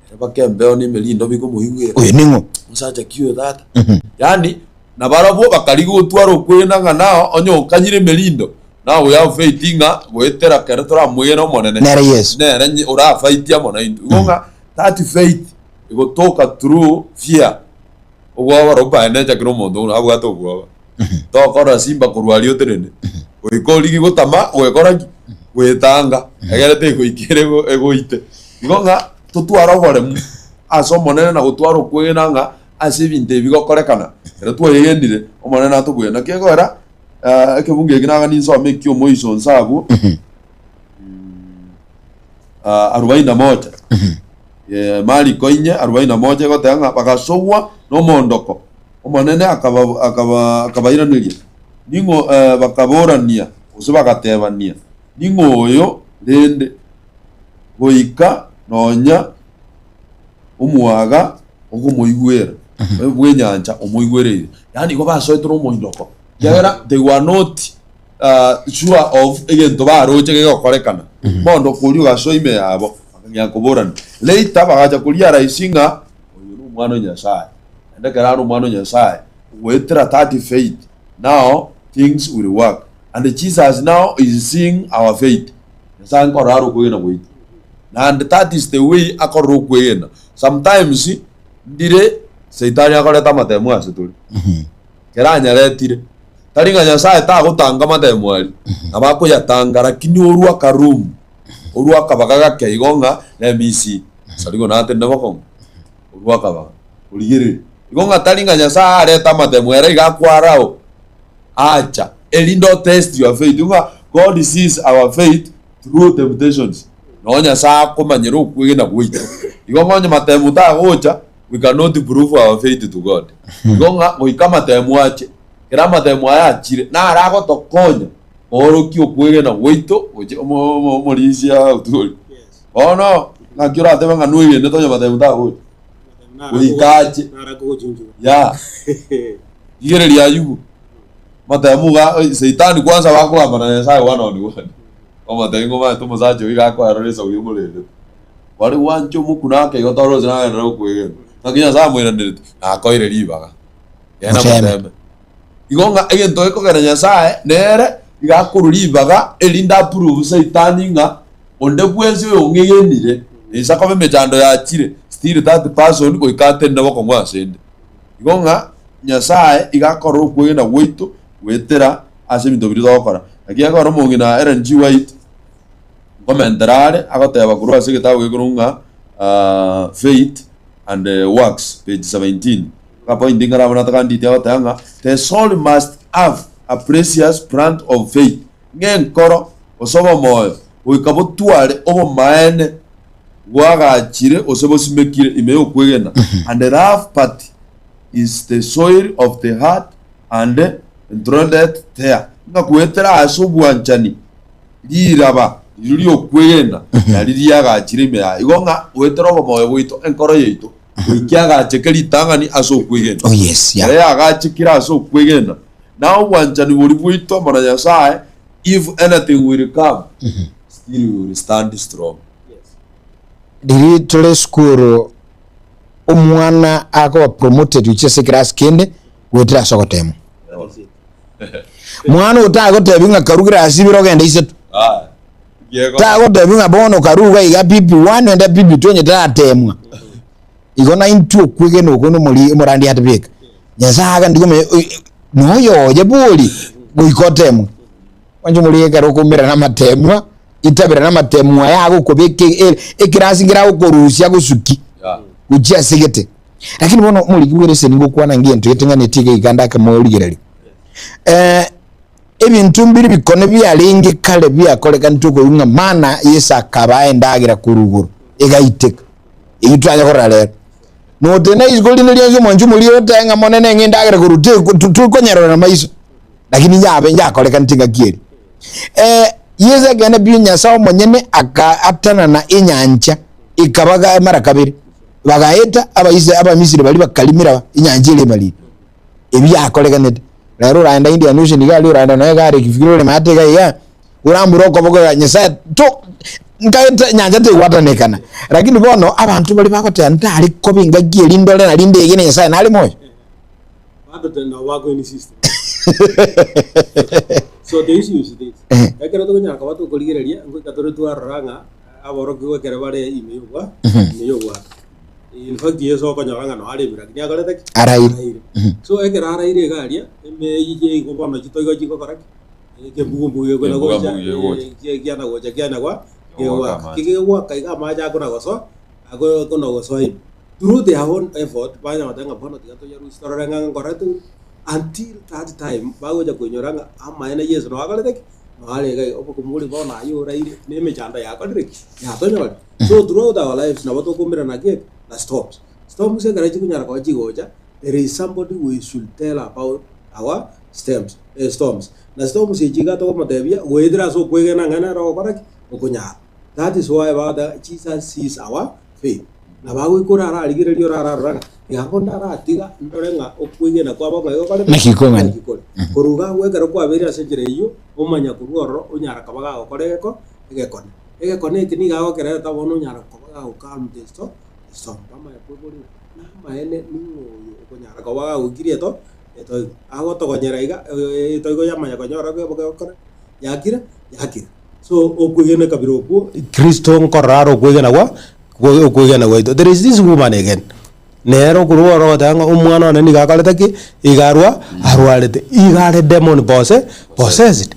Ere baka embeo na emerindo bikomoigwera. Oyo ning'o? Omosacha ki oyo tata? Yaani nabarabwo bakarigia gotwara okwegena ng'a nao onye okanyire emerindo now we have faith ng'a goetera kere toramwegene Omonene Nere Yeso. nere nye- orafight amo naintwe. Igo ng'a that faith egotoka through fear. Obwoba barobwo baye kera omonto buna abwate obwoba. Tokora simba korwa aria otenene. Goika origie gotama gwekora ki? Gwetanga. Egere tegoikera ego egoite. Igo ng'a totware oboremu ase Omonene na gotwara okwegena ng'a ase ebinto ebi bigokorekana, ekero twaegenire, Omonene natobue. Naki ekogera ekebungo eke naga ninsome ekia omoiso onsi abwo, arubaini na moja. Mariko inye arubaini na moja egoteba ng'a bagasogwa nomoondoko, Omonene akaba akaba akabairaneria, ning'o bakaborania gose bagatebania, Ning'o oyo rende, goika nonya omwaga okomoigwera, bw'enyancha omoigwereire? Yaani igo basoete nomoindoko, ekiagera they were not sure of egento baroche gegokorekana. Omoondoko oria ogasoa ime yabo, bakang'ea koborania. Later bagacha korealise ng'a oyo nomwana o Nyasaye. Naende ekero are omwana o Nyasaye, goetera that faith, now things will work. And Jesus now is seeing our faith. Nyasaye nkorora are okwegena gwaito. Naende that is the way akorora okwegena. Sometimes, ndire Saitani akoreta amatemo ase tore. Kera anyaretire, tari ng'a Nyasaye tagotanga amatemo aria, nabo akoyatanga, lakini orwa akaroom, orwa akabaga gake igo ng'a let me see, sarigo natende bokong'u. Orwa akabaga, Origereria. Igo ng'a tari ng'a Nyasae arete amatemo, ere iga akwarao acha, erinde o test your faith. Igo ng'a God sees our faith through temptations. Noo Nyasae akomanyera okwegena gwaito. Igo ng'a onye matemo tagocha, we cannot prove our faith to God. Igo ng'a goika amatemo ache, kera amatemo aya achire, naro agotokonya koorokia okwegena gwaito gochia omo- omo- omorisia otuoria. Bono, ng'aki oratebe ng'a noegenete onye matemo tagocha? Goika ache. Ya. Rigereria Ayubu. Matemo iga oi, Saitani kwanza bakogamba na Nyasaye one on one. Omotebi ng'a omanyete omosacha oyo iga akoerora esabu y'omorembe. Kware gwancha omokuna ake igo tore gose nagenderere gokwegena. Naki Nyasaye amoiranereti, nakoeire ribaga. Genda Moteme. moteme. Igo ng'a egento gekogera Nyasaye nere iga akorwa ribaga erinde aprove Saitani ng'a. Onde bwensi oyong'egenire, inse akoba emechando yachire, still that person goika atenene bokong'u asende. Igo ng'a Nyasae iga akorora okwegena gwaito goetera ase ebinto biria togokora. Naki ekero omong'ina Ellen G. White nkomentera are agoteba korwa ase egetabu gekorokwa ng'a Faith and Works page 17, akapoint nkare abwo natagandeti agoteba ng'a the soul must have a precious plant of faith, ng'a enkoro gose obomoyo goika botware obomaene bwagachire gose bosimekire ime y'okwegena, and the rough part is the soil of the heart and enthroned there, ng'a goetera ase obwanchani riraba riria ri'okwegena nari riagachire ime yaye. Igo ng'a goetera obomoyo bwaito, enkoro yaito, goika agacheke ritang'ani ase okwegena. Oh yes, yeah. Ere yagachekire ase okwegena, na obwanchani boria bwaito amo na Nyasae, if anything will come, still we will stand strong. Riria tore esukuru, omwana akoba promoted gochia ase ekerasi kende goetera ase ogotemwa. Mwana otagotebi ng'a karue class ibere ogende isato. Ah, kiego. Tagotebi ng'a bono karue iga iga PP1 ende PP2 onye taratemwa. Igo na intwe okwegena okwo nomori omorandi atebeka. Nyasaye agende komanya noyoye bori goika otemwe. Mwanche omorige ekero okoumera namatemwa, itabera namatemwa aya agokobeka ekerasi nkere agokorusia agosuki Yeah. gochia ase gete. Lakini bono omoriki bw'ereseni ngokwana ngento gete ng'aneti iga iga ndake morigereria. Eh, ebinto mbiri bikone biarenge kare biakorekanete okoigwa ng'a mana Yeso akabaa endagera korwa igoro, egaiteka. Eyio twanya korora rero. Notena isiko rinde rionsi omwanchi omoria otebe ng'a monene ng'a endagera korwa te to tokonyerora na maiso, lakini yabe yakorekanete engaki eria. Eh, Yeso ekeene pi Nyasae omonyene aka atanana enyancha ekaba ga mara kabere, bagaeta abaise Abamisiri baria bakarimera enyancha eria ebariri. Ebi yakorekanete. Rero oraenda Indian Ocean iga aria oraenda nonya iga Lake Victoria maate iga iga, orambore okoboko iga Nyasaye to nkaete nyancha tegwatanekana. Lakini bono abanto baria bagoteba ntari koba engaki eria ndore nari ndegene Nyasaye nare moyo. Bado tari nabo bako insist. So the issue is this. Eh. Ekero tokonyara koba tokorigereria, ngoika tore twarora ng'a aborokigwa ekero bare ime y'obwa, ime y'obwato. In fact Yeso okonyora ng'a noare ime lakini akorete ki? Araire. Araire. So ekero araire iga aria, ime eyio igo bono chitoigo chigokora ki? Ekembugu-mbugu gekona gocha, Ekembuga-mbugu gegocha. eh, kiana gocha kiana gwa Kegoaka kegoaka. amache. Kegoaka iga amache akona gosoa, ako akona gosoa ime. Through their own effort, banya goteba ng'a bono tiga toyarusie torore ng'a nkore tore, until that time bagocha koinyora ng'a amaene Yeso noo akorete ki? Noo are iga iga, obokumuri bono aywo oraire, na emechando yakorire ki? Yatonyorire. So throughout our lives nabo tokomerana ki? Na storms. Storms ekero chikonyara koba chigocha, there is somebody we should tell about our stems, eh, storms. Na storms echi iga tokomotebia, goetera ase okwegena ng'a nere ogokora ki? Okonyara. That is why bagoteba Jesus is our faith. Nabo agoika orararigereria orararora ng'a iga ndaratiga ndore ng'a okwegena kwabo ng'ai gokorete Naki kong'ani. naki kore. Korwa iga agwo ekero kwabeire ase enchera eyio, omanya korwa ororo onyara koba gagokora egeko egekone. Egekone eke nigo agokereta bono onyara koba gago calm the storm the storm. Bamanya kweboria ng'a namaene ning'o oyo okonyara koba gagokiria eto etoigo. Agotogonyera iga etoigo yamanya konyora gokora yakira yakira. So okwegena ekabira okwo Kristo nkorora are okwegena gwa okwegena gwaito. There is this woman again, nere okorwa oro ogoteba ng'a omwana one nigo akorete ki? Iga arwa arwarete, iga are demon pose possessed.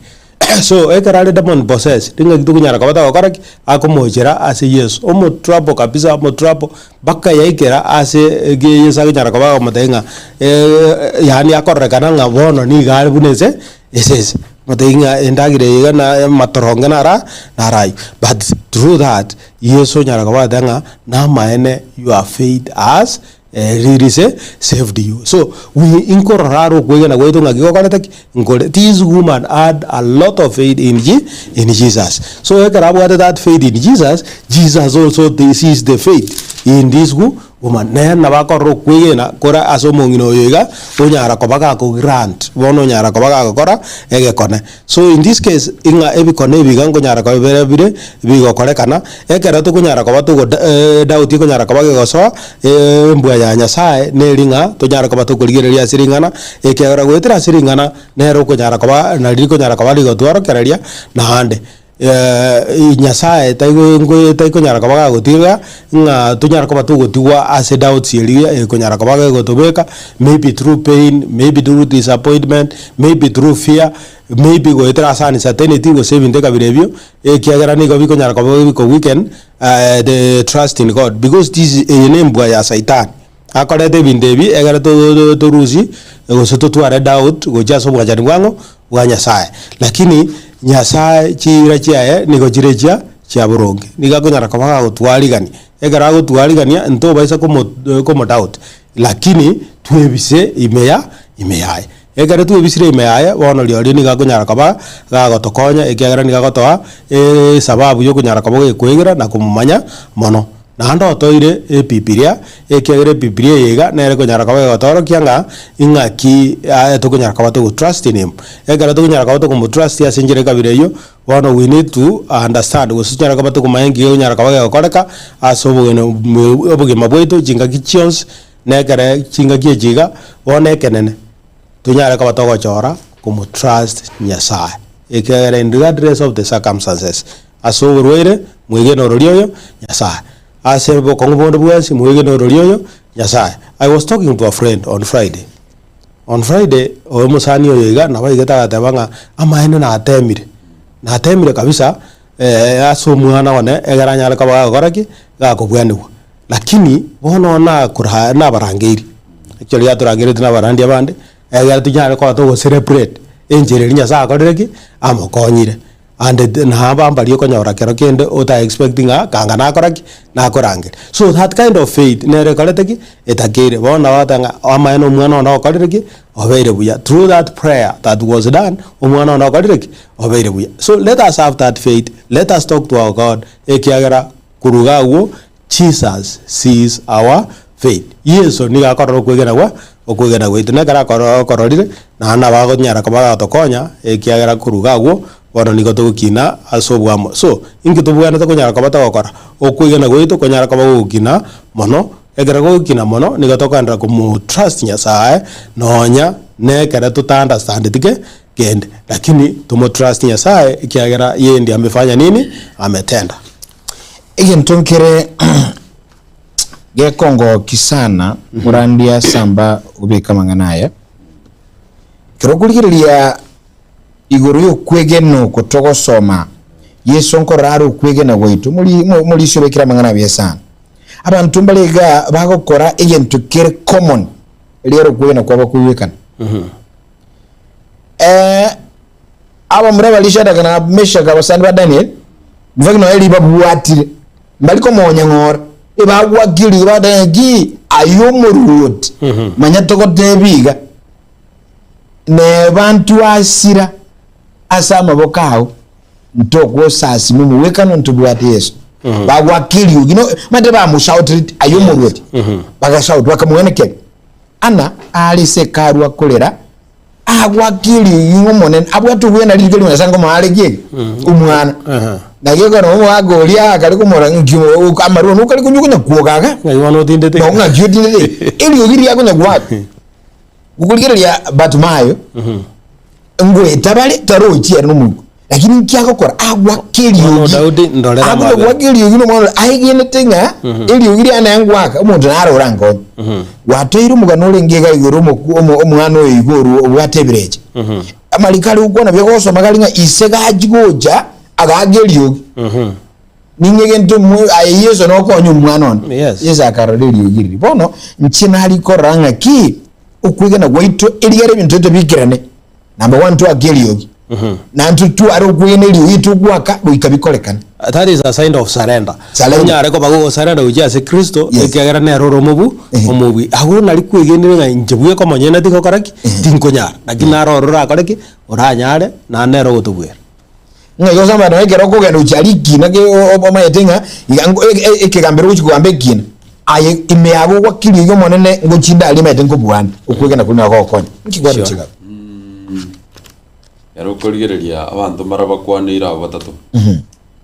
So ekero are demon possessed, ng'aki tokonyara koba togokora ki? Akomochera ase Yeso, omotrouble kabisa omotrouble mpaka yaikera ase ege Yeso akonyara koba akomotebia ng'a yaani akororekana ng'a bono nigo are buna ense esese. Motebie ng'a endagera eye iga na amatoronge nara naraywo. But through that, Yeso onyara koba agoteba ng'a namaene your faith has really saved you. So we inkorora are okwegena gwaito ng'aki gokorete ki? Nkore. This woman had a lot of faith in Je in Jesus. So ekero abwate that faith in Jesus, Jesus also the sees the faith in this wo woman. Nere nabo akorora okwegena kore ase omong'ina oyo iga, onyara koba gako grant, bono onyara koba gagokora egekone. So in this case, ing'a ebikone ebi iga nkonyara koba bire bire bigokorekana, ekero tokonyara koba togo doubt ekonyara koba gegosoa, embwa ya Nyasaye neri ng'a tonyare koba tokorigereria ase ring'ana, ekiagera goetera ase ring'ana nere okonyara koba nari rikonyara koba rigotworokereria naende. Nyasaye taigo taikonyara koba gagotiga ng'a tonyare koba togotigwa ase doubts eria ekonyara koba gegotobeka, maybe through pain, maybe through disappointment, maybe through fear, maybe goetera ase uncertainty gose ebinto ekabira ebio, ekiagera nigo bikonyara koba biko weaken the trust in God because this eye ne embwa ya saitani. Akorete ebinto ebi ekero torusie gose totware doubt gochia ase obwanchani bwang'o? Bwa Nyasaye. Lakini Nyasaye chiira chiaye nigo chire chia chia boronge. Nigo akonyara koba gagotwarigania. Ekero agotwarigania ntobaisa komo komo doubt lakini twebise ime ya ime yaye. Ekero twebisire ime yaye bono rirorio nigo akonyara koba gagotokonya ekiagera nigo agotoa esababu yokonyara koba gekoegera na komomanya mono. Naende otoire Ebibilia, ekiagera Ebibilia eye iga nere ekonyara koba egotoorokia ng'a ing'aki aye tokonyara koba togo trust in him. Ekero tokonyara koba tokomotrust ase enchera ekabira eyio, bono we need to understand gose tonyare koba tokomanya nki gekonyara koba gegokoreka ase obogeni obogima bwaito chingaki chionsi, na ekere chingaki echi iga, bono ekenene. Tonyare koba togochora komotrust Nyasae, ekiagera in regardless of the circumstances, ase oborwaire mwegene orori oyo Nyasae, ase obokong'u bonde bwensi mwegene orori oyo Nyasae. I was talking to a friend on Friday, on Friday oyo omosani oyo iga nabo aigete agateba ng'a amaene natemire, natemire kabisa ase omwana one egere anyare koba gagokora ki? Gakobwanigwa. Lakini bono nakora nabarangeirie, ekero yatorangeretie na abarandia bande, egere tonyare koba togo celebrate enchera eria Nyasaye akorire ki? Amokonyire. And naba mbaria okonyora kero kende ota expect ng'a kanga nakora ki? Nakorangeria. So that kind of faith nere ekorete ki? Etakeire. Bono nabo ogoteba ng'a amaene omwana one okorire ki? Obeire buya. Through that prayer that was done, omwana one okorire ki? Obeire buya. So let us have that faith, let us talk to our God, ekiagera Korwa iga agwo, Jesus sees our faith. Yeso nigo akorora okwegena gwa okwegena gwaito. Na ekero akoro akororire, naende nabo akonyara koba agotokonya, ekiagera korwa iga agwo, bono nigo togokina ase oboamo. So, inki tobwenerete konyara koba togokora? Okwegena gwaito konyare koba gogokina mono, ekero gogokina mono, nigo tokoenderera komotrust Nyasaye, nonya na ekere tota understandeti ke kende, lakini tomotrust Nyasaye ekiagera yeye ndiye amefanya nini? Ametenda. Egento nkere gekongoki sana orandia samba obeke amang'ana aya ekero okorigereria igoro y'okwegena oko togosoma Yeso nkorora are okwegena gwaito mori morisia obekire amang'ana abuya sana abanto mbare igaa bagokora egento kere common riere okwegena kwabo koigwekana eh, Abamura baria Shadraka na Meshaka abasani ba Daniel, in fact nonya ribabwatire, mbari komonya ng'ora, ebagwakire rigo bagateba ng'a ki aye omoruoti, manya togotebia iga, neba ntwasira ase amaboko ao, ntogosasima omogwekano ntobwate Yeso. Bagwaka eriogi, no omanyete bamoshoutereti aye omoruoti, bagashout bakamoenekeria. Anna are ase Hekalu akorera, Agwake eriogi ng'Omonene abwate obwena rituko erimo Nyasae nkomoa are ki eke? Omwana. Naki ekero omogaka oria akare komora ng'aki amarwa nokare konywa konya kwoga iga. Ng'ai bono otindete Nabo ng'aki otindete. Eriogi riria akonya goaka. Gokorigereria Bartimayo, ngoeta bare tarochi ere nomoika. Lakini nki agokora? Agwake Bono eriogi. Daudi, ndorera Akonya amabera. goaka eriogi nomwana oria aegenete ng'a eriogi riane naye ngoaka, omonto naro orankonye. Gwatoire omogano orenge iga igoro omoku omo omwana oyo iga orwo obwate ebirecha. Amariko are gokwana buya gosoma gari ng'a ise gachi gocha agaaka eriogi. Ning'egente omo aye Yeso nokonye omwana one. Yes. Yeso akarora eriogi riria. Bono inche narikorora ng'aki okwegena gwaito erigere ebinto tobikerane. Number one twake eriogi. Na intwe tware okwegena eriogi togoaka goika bikorekane. That is a sign of surrender. Surrender. Onyare koba gogosurrender gochia ase Kristo, Yes. ekiagera nere ore omobu, Ehe. omobui. Agwo nari kwegenire ng'a inche bweka omonyene tigokora ki? Tinkonyara. Lakini naro ore orakore ki? Oranyare, naende nere ogotobuera. Ng'a igo osamba nonya ekero okogenda gochia aria ekina ke omanyete ng'a iga nko ekegambero ogochia kogamba ekina, aye ime yago ogwake eriogi omonene ngochinde aria omanyete nkobwane, okwegena koria nabo kogokonya. Nki Sure. kwarenge iga? Ere okorigereria abanto mbare bakwaneire abwo batato,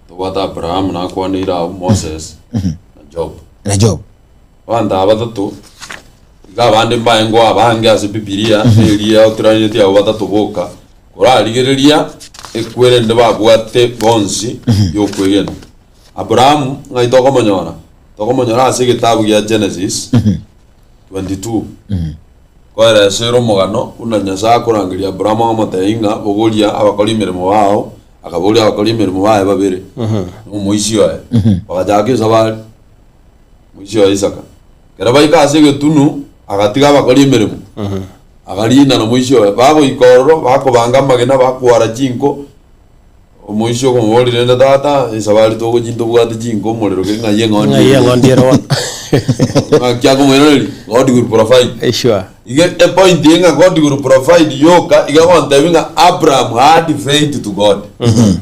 tobwate Abraham nakwaneire abwo, Moses, na Job. Na Job. Abanto aba batato, iga abande mbaengeo abange ase Bibilia, na eria oturanetie abwo batato boka, korarigereria. ekwerende babwate bonsi y'okwegena. Abrahamu ng'ai tokomonyora? Tokomonyora ase egetabu gia Genesis 22. Koeresera omogano buna Nyasae akorangeria Abrahamu akamotebia ng'a bogoria abakori emeremo bao, akaboria abakori emeremo baye babere, na omoisia oye. Bagachaka esabari, omoisia oye Isaka. Ekero baika ase egetunu, agatiga abakori emeremo, akarina na omoisia oye. Bagoika ororo, bakobanga amagena, bakwara chinko, omoisia okomoboria rende tata, esabari togochia ntobwate chinko omorero keri ng'ai eng'ondi Ng'ai ere?" eng'ondi ere bono. Ng'aki akomoiraneria, God will provide. Eh, Sure. Iga epoint eye ng'a God will provide yoka, iga egontebia ng'a Abraham had faith to God.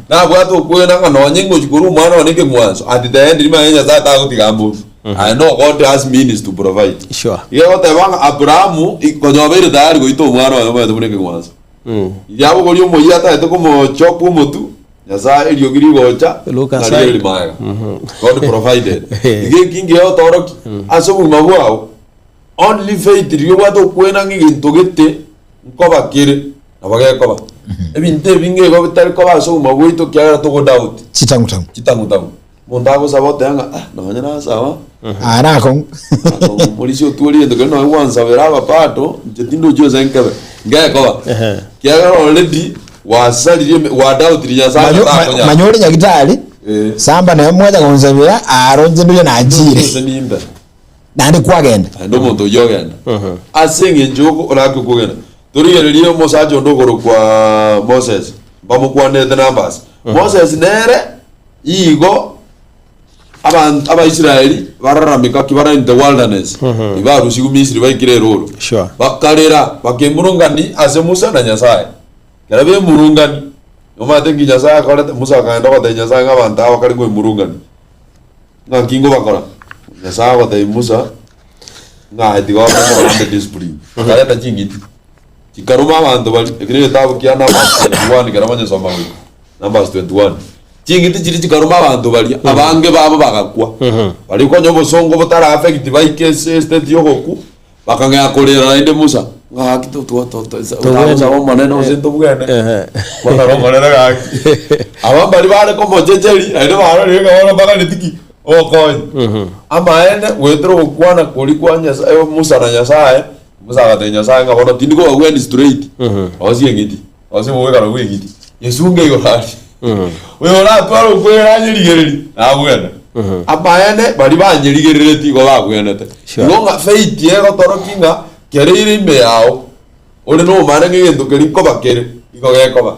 Nabwate okwegena ng'a nonye ngochia korwa omwana one ekeng'wanso, at the end rimanye Nyasaye tagotiga amborwe. I know God has means to provide. Sure. Iga egoteba ng'a Abrahamu i- konya obeire tayari goita omwana oye omanyete buna ekeng'wanso. Riria abogoria omoyio atagete komochopa omotu, Nyasae eriogi rigocha Look ng'a aside. riria rimaega. God provided. Iga eki ngiya otoroki ase obogima bwao only faith riria obwate okwena ng'a egento gete nkoba kere nabo gekoba. Ebinto ebinge igo bitari koba ase obogima bwaito ekiagera togo doubt. Chitang'utang'u. Chitang'utang'u. Omonto agosaba oteba ng'a ah nonye nasaba Aa nakong'u. Omorisia otwore egento keria nonye gwansabera abapato inche tindochi ase nkebe ngekoba Ehe. kiagera already gwasaririe eme gwadoubtire Nyasaye Manyo- ng'a ma- takonyara. manya ore nyagitari Eh. samba naye mwacha gonsabera aro inche ndoche nachire Ase nimbe naende kwagenda naende omonto oyio ogenda ase eng'encho oko orake okogenda torigererie omosacha onde okorokwa Moses mbamokwanete Numbers Moses nere Igo abanto Abaisraeli bararameka ki bare in the wilderness, ibarusigwe Misiri baikire eroro. Sure. Bakarera, bakemurungani ase Musa na Nyasae. Ekero bemurungani, omanyete nki Nyasae akorete? Musa akaenda ogotebia Nyasae ng'a abanto aba bakare koemurungani, ng'a nki ngobakora? Nyasae agotebia Musa, ng'a aye tiga obagambe discipline. Akareta ching'iti, chikaruma abanto baria, ekio na egetabu kia Numbers 21 ekero banyesoma goika. Numbers 21. Ching'iti chiria chikaruma abanto baria, abange babo bagakwa. Baria konya obosongo botara affect baike ase estate y'ogokwa, bakang'ea korera naende Musa, ng'a gaki to- to- to- to- otagosaba Omonene gose ntobwene. Ehe. Bono Omonene gaki. Aba mbaria bare komochecheria, naende barorire ng'a bono mbaganeti ki? Obokonyi. Amaene, goetera ogokwana koria kwa Nyasae, Musa na Nyasae, Musa agatebia Nyasae ng'a bono tindi kobagwenia straight, rosia eng'iti. Ase omogwekano bw'eng'iti, yesunge igoro aria. Oyo oratware okwegena anyerigererie, nabwene. Amaene, baria banyerigereretie igo babwenete. Sure. Igo ng'a faith egotorokia ng'a kere ere ime yao, ore nomane ng'a egento keria nkoba kere, igo gekoba.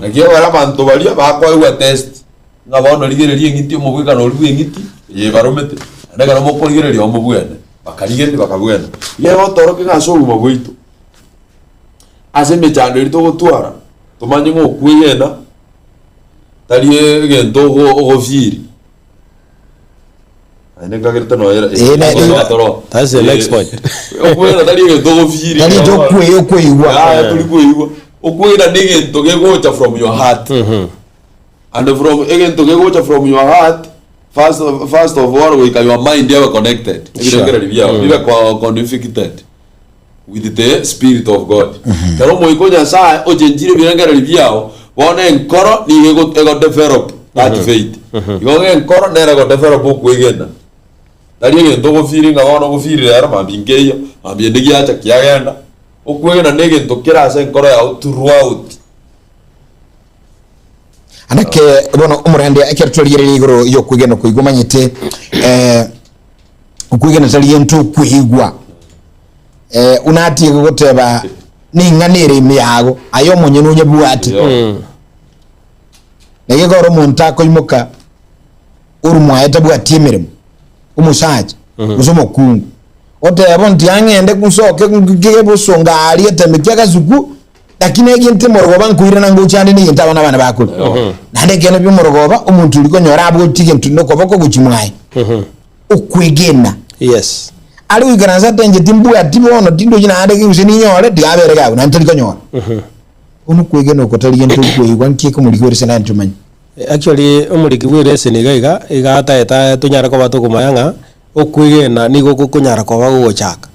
Naki ekero abanto baria bakoegwa test, ng'a bono rigereria eng'iti omogwekano oria bw'eng'iti, eye ebaromete, naende ekero mokorigereria omobwene, bakarigereria bakabwena. Igo egotorokia ng'a ase obogima bwaito, Ase emechando eria togotwara, tomanye ng'a okwegena tari egento ogo ogofiri. Naende nkagerete nonya era- Eh, na- eh, toro. That's the next point. Okwegena tari egento ogofiri. Tari egento okwe- okweigwa. Yaya, tori kweigwa. Okwegena na egento gegocha from your heart. And from egento gegocha from your heart, first, first of all goika your mind ebe connected. Ebirengererio biao bibe co- convicted. with the spirit of God. Ekero omoika o Nyasae ochenchire ebirengererio biao, bono enkoro nigo ego- egodevelop that faith. Igo ng'a enkoro nere egodevelop okwegena. Tari egento ogofeeling ng'a bono ogofeeli rero mambia nkeiyo, mambia ende giacha kiagenda. Okwegena na egento kere ase enkoro yao throughout. Anake bono omorende ekero twarigereria igoro y'okwegena okoigwa omanyete eh, okwegena tari gento okweigwa eh, unatie goteba ning'ana ere ime yago aye omonyene onyebwate Yo. na gekora omonto akoimoka ori mwaye tabwati emeremo omosacha gose omokungu oteba nti ang'ende nsoke nkige bosonga aria eteme kia gasuku lakini egento emorogoba nkoirana ngocha ande na egento abana bane bakoria naende ekeene bia omorogoba omonto oria konyora abwati egento nokoboko gochia mwaye okwegena Yes. Are goikaransa ate inche timbwati bono, tindochi naende gose ninyore, tiga abere iga abwo, naende tori konyora. Bono okwegena oko tari gento okweigwa, nki ekomoriki bw'ereseni naende tomanye. Actually omoriki bw'ereseni iga iga, iga ataete tonyare koba tokomanya ng'a okwegena nigo gokonyara koba gogochaka.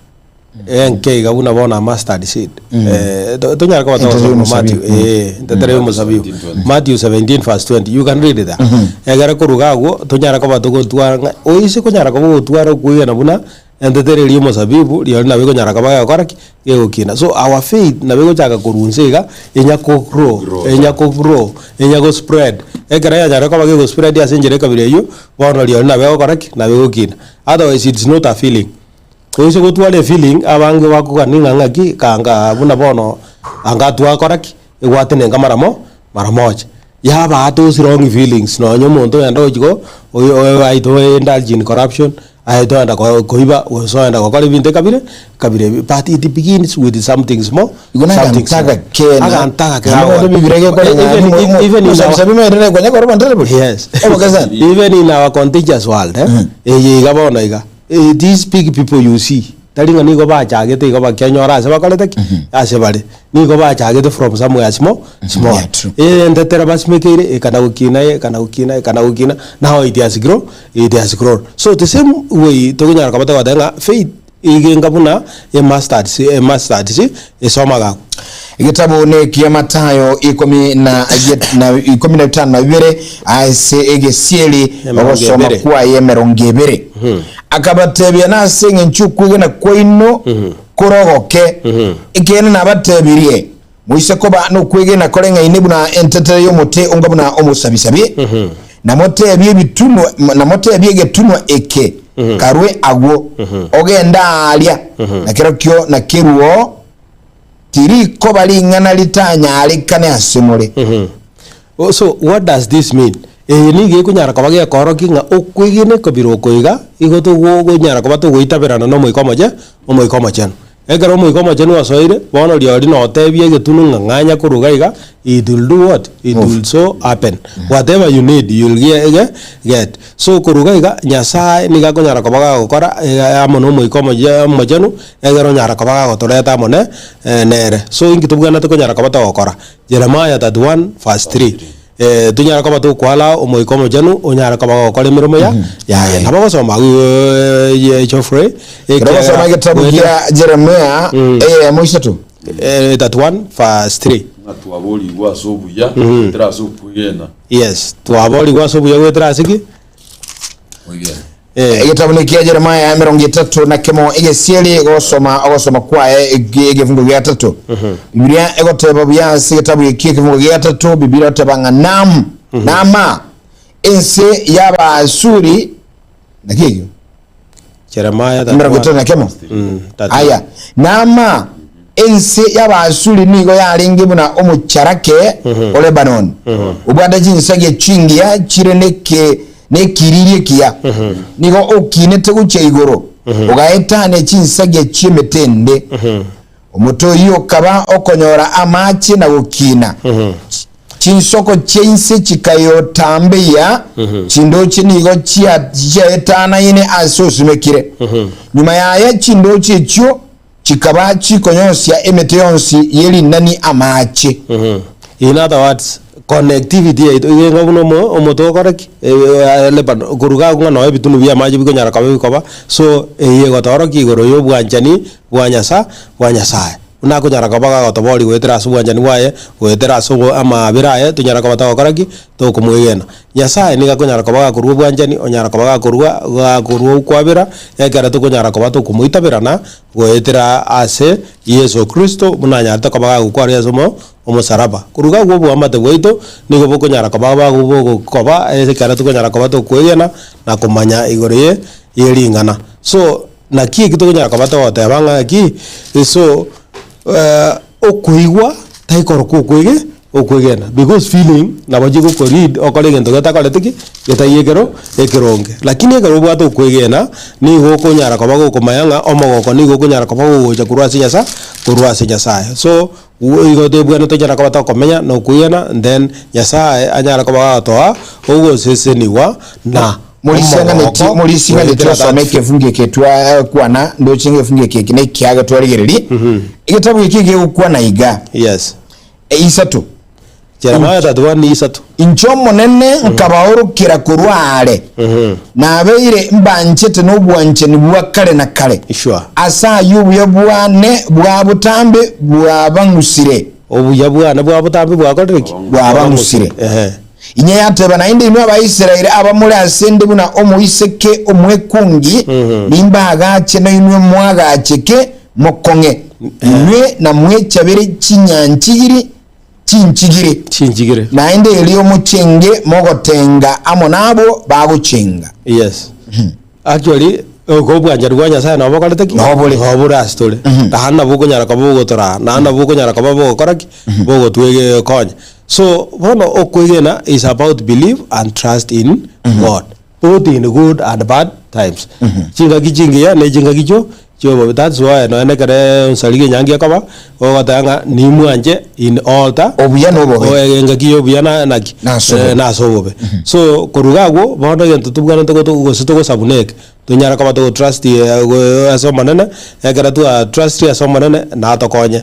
Enke iga buna bono a mustard seed. Eh, to- tonyare koba Entetere togosoma y'omosabibu. Matthew, eh, entetere y'omosabibu. 17:20. Matthew 17 verse 20. You can read there. Egere koruga agwo, tonyare koba togotwara ng'a oise konyara koba ogotwara okwegena buna entetere eria y'omosabibu, rirorio nabo ekonyara koba gegokora ki? Gegokina. So our faith nabo egochaka korwa inse iga, enya ko grow, Grow. enya ko grow, enya go spread. Ekero yanyarire koba gego spread ase enchera ekabira eywo, bono rirorio nabo egokora ki? Nabo egokina. Otherwise it's not a feeling. Toise gotwara efeeling, abange bakogania ng'a ng'aki, kanga buna bono anga twakora ki? Egwatenenka mara mo, mara moja. Yabaa those wrong feelings nonye omonto ogenda gochia go oyo oyo aye to indulge in corruption, aye toenda ko koiba gose oenda gokora ebinto ekabire ekabire ebi but it begins with something small, Igo na something aganto small. agake na Aganto agake naende gagokora. Biblia egekora ng'a Even mo- mo- even in our mosabisabi maendeleo konya korwa bantere bori. Yes. Oboke sana. Even in our contagious world, eh, eye iga bono iga. These big people you see, tari ng'a nigo bachagete igo bakianyora ase bakorete ki? Ase bare. Nigo bachagete from somewhere small, small. Yeah, true. Entetera basimekeire ekana gokina, ekana gokina, ekana gokina, now it has grow, it has grown. So the same way tokonyara koba togoteba ng'a faith igenga buna e mustard seed, e mustard seed esomaga agwo. Egetabu nekia Matayo ikomi na na ikomi na bitano na bibere ase egesieri Emerongo ogosoma ebere. kwaye emerongo ebere. Akabatebia nase eng'encho okwegena kwaino korogoke, ekeene nabatebirie, moise koba nokwegena koreng'aine buna entetere y'omote onga buna omosabisabi, namotebie ebitunwa namotebie egetunwa eke, Karue agwo, ogende aaria, na kerokio nakeruo Tirikoba ring'ana ritanyarekane ase more. Oh, so what does this mean? Eye nigo ekonyara koba gekoorokia ng'a okwegena ekobira oko iga, igo togonyara koba togoitaberana na Omoika Omoche, Omoika Omochenu. Ekero Omoika Omochenu osoire, bono rirorio notebie egetunu ng'a ng'anya korwa iga iga, it will do what? It will so happen. Whatever you need, you will ge get. So korwa iga iga, Nyasaye nigo akonyara koba gagokora amo na Omoika Omoche Omochenu, Ekero onyara koba gagotoreta amo ne nere. So inki tobwenerete konyara koba togokora? Jeremiah 31 verse 3. Eh, tonyare koba tokoallow Omoika Omochenu onyare koba gogokora emeremo ya yaye. Nabo ogosoma agwo eh, Geoffrey, Ekero ogosoma ekiagera egetabu goetera gia Jeremia eyemo isato. eh, 31 verse 3. Ng'a twaborigwe ase obuya, goetera ase okwegena. Yes, twaborigwe ase obuya goetera ase ki? Okwegena. Eh. Egetabu nekia Jeremia emerongo etato na kemo egesieri gosoma ogosoma kwaye ege- egefungo gia gatato. Bibilia egoteba buya ase egetabu eki ekefungo gia gatato Bibilia egoteba ng'a nam nama ense y'Abaasuri naki ekio Jeremiah emerongo 31. etato na kemo Mm, 31. aya nama ense y'Abaasuri nigo yarenge buna omocharake o Lebanoni obwate chinsagia chingiya chire neke nekiriri ekiya, nigo okinete gochia igoro, ogaetania chinsagia chi'emete ende. Omote oyio okaba okonyora amache na gokina, chinsoko chia inse chikayotambeyia, chindoche nigo chia- chiaetanaine ase osimekire. Nyuma yaye chindoche echio chikaba chikonyosia emete yonsi ye rinani amache. In other words, connectivity yaito iga enga buna omo omote okore ki? Lebanon, korwa iga agwo ng'a noo ebitunu bia amache bikonyara koba bikoba, so eye egotorokia igoro ya obwanchani bwa Nyasa bwa Nyasaye. Buna akonyara koba gagotoboria goetera ase obwanchani bwaye, goetera ase obo amaabera aye, tonyare koba togokora ki? Tokomwegena. Nyasaye nigo akonyara koba gakorua obwanchani, onyara koba gakorua gakorua okwabera, ekero tokonyara koba tokomoitaberana goetera ase Yeso Kristo, buna anyarete koba gagokwa aria ase omo omosaraba. Korwa iga agwo oboamate bwaito nigo bokonyara koba bogokoba ekero tokonyara koba tokwegena na komanya igoro ye ye ring'ana. So naki eki tokonyara koba togoteba ng'a ki, so okoigwa taikorokwa okwege okwegena because feeling nabo chigoko lead okore egento getakoreti ki getaiyo ekero ekeronge. Lakini ekero obwate okwegena nigo okonyara koba gokomanya ng'a omogoko nigo okonyara koba gogocha korwa ase Nyasa korwa ase Nyasaye. So igo tobwenerete tonyare koba tokomenya na okwegena then Nyasaye anyare koba agotoa ogosesenigwa na Morisanganeti omogoko morisinganeti goetera osome that ekefungo eke twakwana ndoche ng'a egefungo eke eke nekiage twarigereria. Egetabu eke gegokwana iga Yes. Isato. Jeremiah 31 ni isato. Inche Omonene nkabaorokera korwa aare, nabeire mbanchete nobwanchani bwa kare na kare. Sure. Ase ayio obuya bwane bwa botambe bwabang'usire. Obuya bwane bwa botambe bwakorire ki? Bwabang'usire. Ehe. Inye yateba naende, Inwe Abaisraeli abamore ase 'nde buna omoiseke omwekungi, nimbaagache nainwe moagacheke mokong'e, inwe namwechabere chinyanchigiri chinchigiri. Chinchigiri. Naende erio mochenge mogotenga amo nabwo bagochenga. Yes. Actually, oko obwanchani bwa Nyasaye nabo bokorete ki? Nabo bore. Nabo bore ase tore. Naende nabo okonyara koba bogotoraa, naende nabo okonyara koba bogokora ki? Bogotwegekonya. So, bono okwegena is about belief and trust in God. Both in good and bad times. Chingaki chingiya ne chingaki chio chiobobe. That's why nonya nekere onsarigia enyangi ekoba, ogoteba ng'a nimwanche in all ta Obuya na obobe. oe engaki ya obuya na naki? Na ase obobe. Eh, na ase obobe. So korwa iga agwo, bono egento tobwenerete goto gose togosabuna eke, tonyare koba togotrust ase omonene, ekero twa trust ase omonene, natokonye.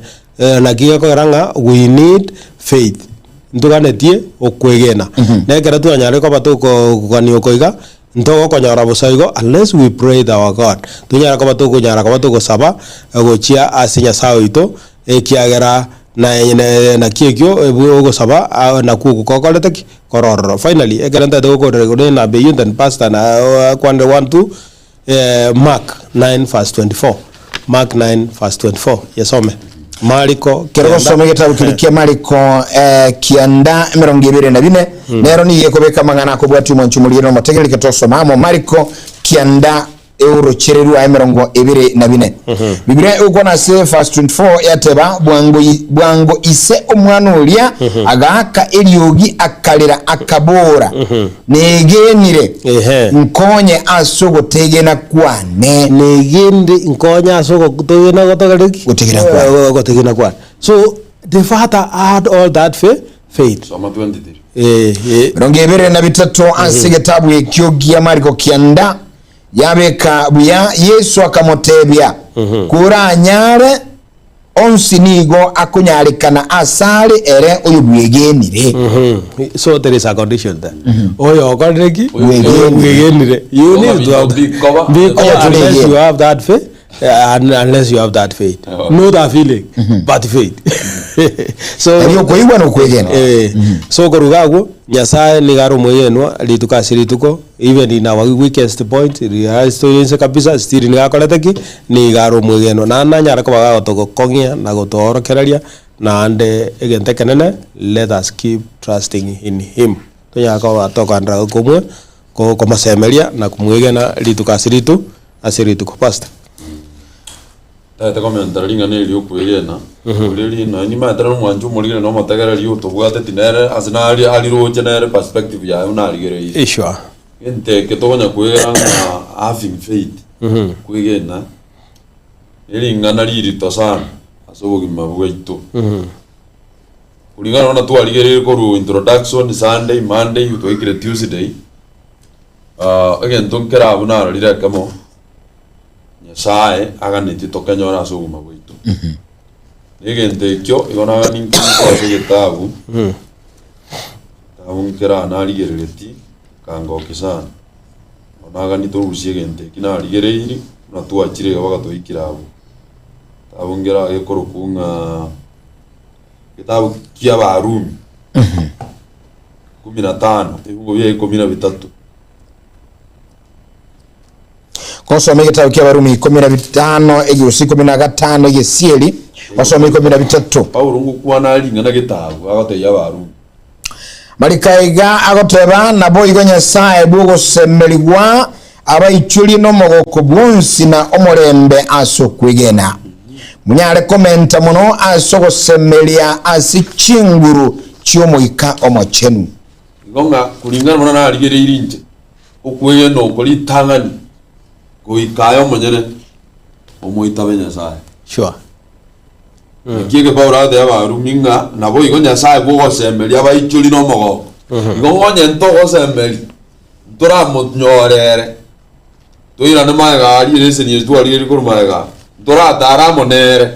Naki gekogera ng'a we need faith, ntoganetie okwegena. Na ekero twanyarire koba tokogania oko iga, ntogokonyora bosa igo unless we pray with our God. Tonyare koba tokonyara koba togosaba gochia ase Nyasae oito, ekiagera naye naki ekio ogosaba nakwo okwo gokorete ki? Kore ororo. Finally, ekero ntagete gokorera igoro enamba eyio then pastor na akwanire one two. Mark 9 verse 24 Mark 9 verse 24 yesome Mariko Kero kianda gosoma egetabu keria kia Mariko eh, kianda emerongo ebere na bine nero nigo ekobeka amang'ana akobwatia omwancho omorigeri na omotegereri ketosoma amo Mariko kianda eorochererwa emerongo ebere na bine Biblia egokwana ase verse 24 yateba bwango, i- bwango ise omwana oria agaaka eriogi akarera akabora Negenire, Ehe. nkonye ase ogotegena kwane. Negenire, nkonye ase ogotegena gotogere ki? Gotegena kwane. Eh, Ogotegena kwane. So, the father had all that faith. Soma 23. Eh, eh. Emerongo ebere na bitato ase egetabu ekio gia Mariko kianda yabeka buya Yesu akamotebia, Koranyare Onsi nigo akonyarekana asare ere oyobwegenire. So there is a condition there. Oyo okorire ki? Bwegenire. Bwegenire. You Oba need to have bikoba. Bikoba Oyo unless toregene. you have that faith. Unless you have that faith. Oh. Not a feeling, but faith. So Erio okoigwa na okwegena. Eh, so koruga agwo Nyasaye nigo are omwegenwa rituko ase rituko even in our weakest point riaye toire inse kabisa still nigo akorete ki? Nigo are omwegenwa naende nanyare koba gagotogokong'ia na gotoorokereria naende egento ekenene let us keep trusting in him tonyare koba tokoenderera komwe komosemeria na komwegena rituko ase ritu ase rituko. Pastor. Tagete komentera ring'ana eri ri'okwegena, oria ri nonya nimaete nere omwanchi omorigeri na omotegereri otobwateti nere ase nari ariroche nere perspective yaye buna arigereire. Sure. Egento eke tokonya kwegena ng'a having faith, kwegena, nering'ana ririto sana ase obogima bwaito. Kulingana buna twarigereire korwa introduction, Sunday, Monday, twaikire Tuesday, egento nkere abwo narorire ekemo. Nyasae aganetie tokenyore ase obogima bwaito. Na egento ekio igo nagani nkerike ase egetabu, getabu nkera narigereretie, nkangokia sana. Bono nagani torusie egento eki narigereirie, buna twachire iga mpaka twaikire abwo. Getabu nkera gekorokwa ng'a getabu kia Abarumi, kumi na tano, ebibugu bia ikomi na bitato. Gosoma egetabu kia Abarumi 15 egeusi 15 egesieri osome 13. Paulo ngokwana are ring'ana getabu agotebia Abarumi. Marika iga agoteba, Naboigo Nyasae bw'ogosemerigwa abaichorie nomogoko bwonsi na omorembe ase okwegena, monyare komenta mono ase ogosemeria ase chinguru chi'Omoika Omochenu. Igo ng'a kuringana buna narigereirie inche, okwegena oko ritang'ani goika aye omonyene omoitabe Nyasae. Sure. Naki eke Paulo agatebia Abarumi ng'a naboigo Nyasae bw'ogosemeria abaichori nomogoko. Igo ng'onye ntogosemeria, ntoramonyorere, toirane magega aria ereseni eye twarigereria korwa magega aa, ntoratare amo nere.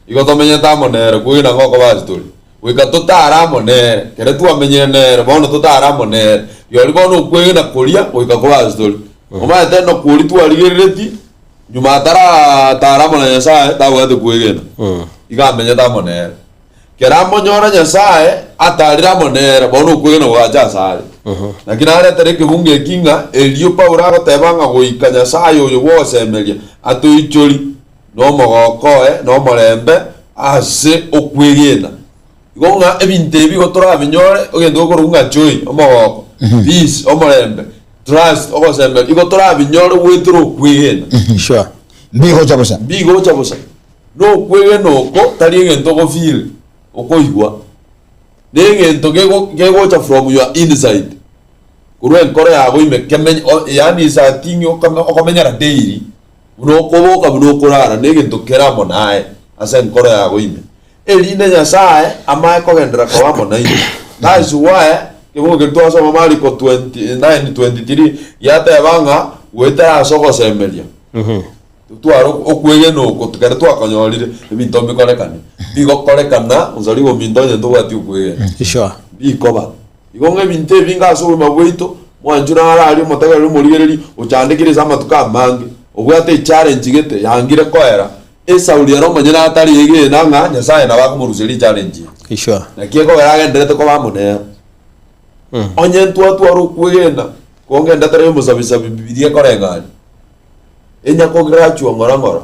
Igo tomenyete amo nere, kwegena ngokoba ase tore. Goika totare amo nere, kere twamenyire nere, bono totare amo nere. Rirorio bono okwegena koria goika kobe ase tore. Omanyete Enoku oria twarigereretie, nyuma ataratara amo na Nyasae, tabwate kwegena. Iga amenyete amo nere. Kero amonyora Nyasae, atarire amo nere, bono okwegena gogacha asare. Naki naretere ekebungo eki ng'a erio Paulo agoteba ng'a goika Nyasae oyo bw'ogosemeria atoichori nomogoko oye na omorembe ase okwegena. Igo ng'a ebinto ebi igo torabinyore, egento gekorokwa ng'a joy, omogoko, peace, omorembe, trust, ogosemeria, igo torabinyore goetera okwegena. Sure. Mbigocha bosa. Mbigocha bosa. Nokwegena oko tari egento ogo feel, okoigwa, na egento gego kegocha from your inside, korwa enkoro yago ime kemenye o yaani is a thing okome okomenyera daily, buna okoboka buna okorara na egento kere amo naye ase enkoro yago ime. Erinde Nyasae amae kogenderera koba amo naintwe. That is why kebungo keria twasoma Mariko 29:23 giateba ng'a goetera ase ogosemeria. Totware okwegena oko ekero twakonyorire, ebinto mbikorekane. Bigokorekana onsari ominto onye ntobwati okwegena. Sure. Bikoba. Igo ng'a ebinto ebinge ase obogima bwaito, mwanchwa naro aria omotegereri omorigereri ochandekire ase amatuko amange, obwate echallenge gete yangire koera, Esauli ere omonyene atari egena ng'a Nyasaye nabo akomoruseria echallenge eye. Sure. Naki ekogera agenderete koba amo nere. Onye ntwatwara okwegena, kongendetere y'omosabisabi Bibilia ekoreng'ania. Enyakograchwa ng'ora ng'ora,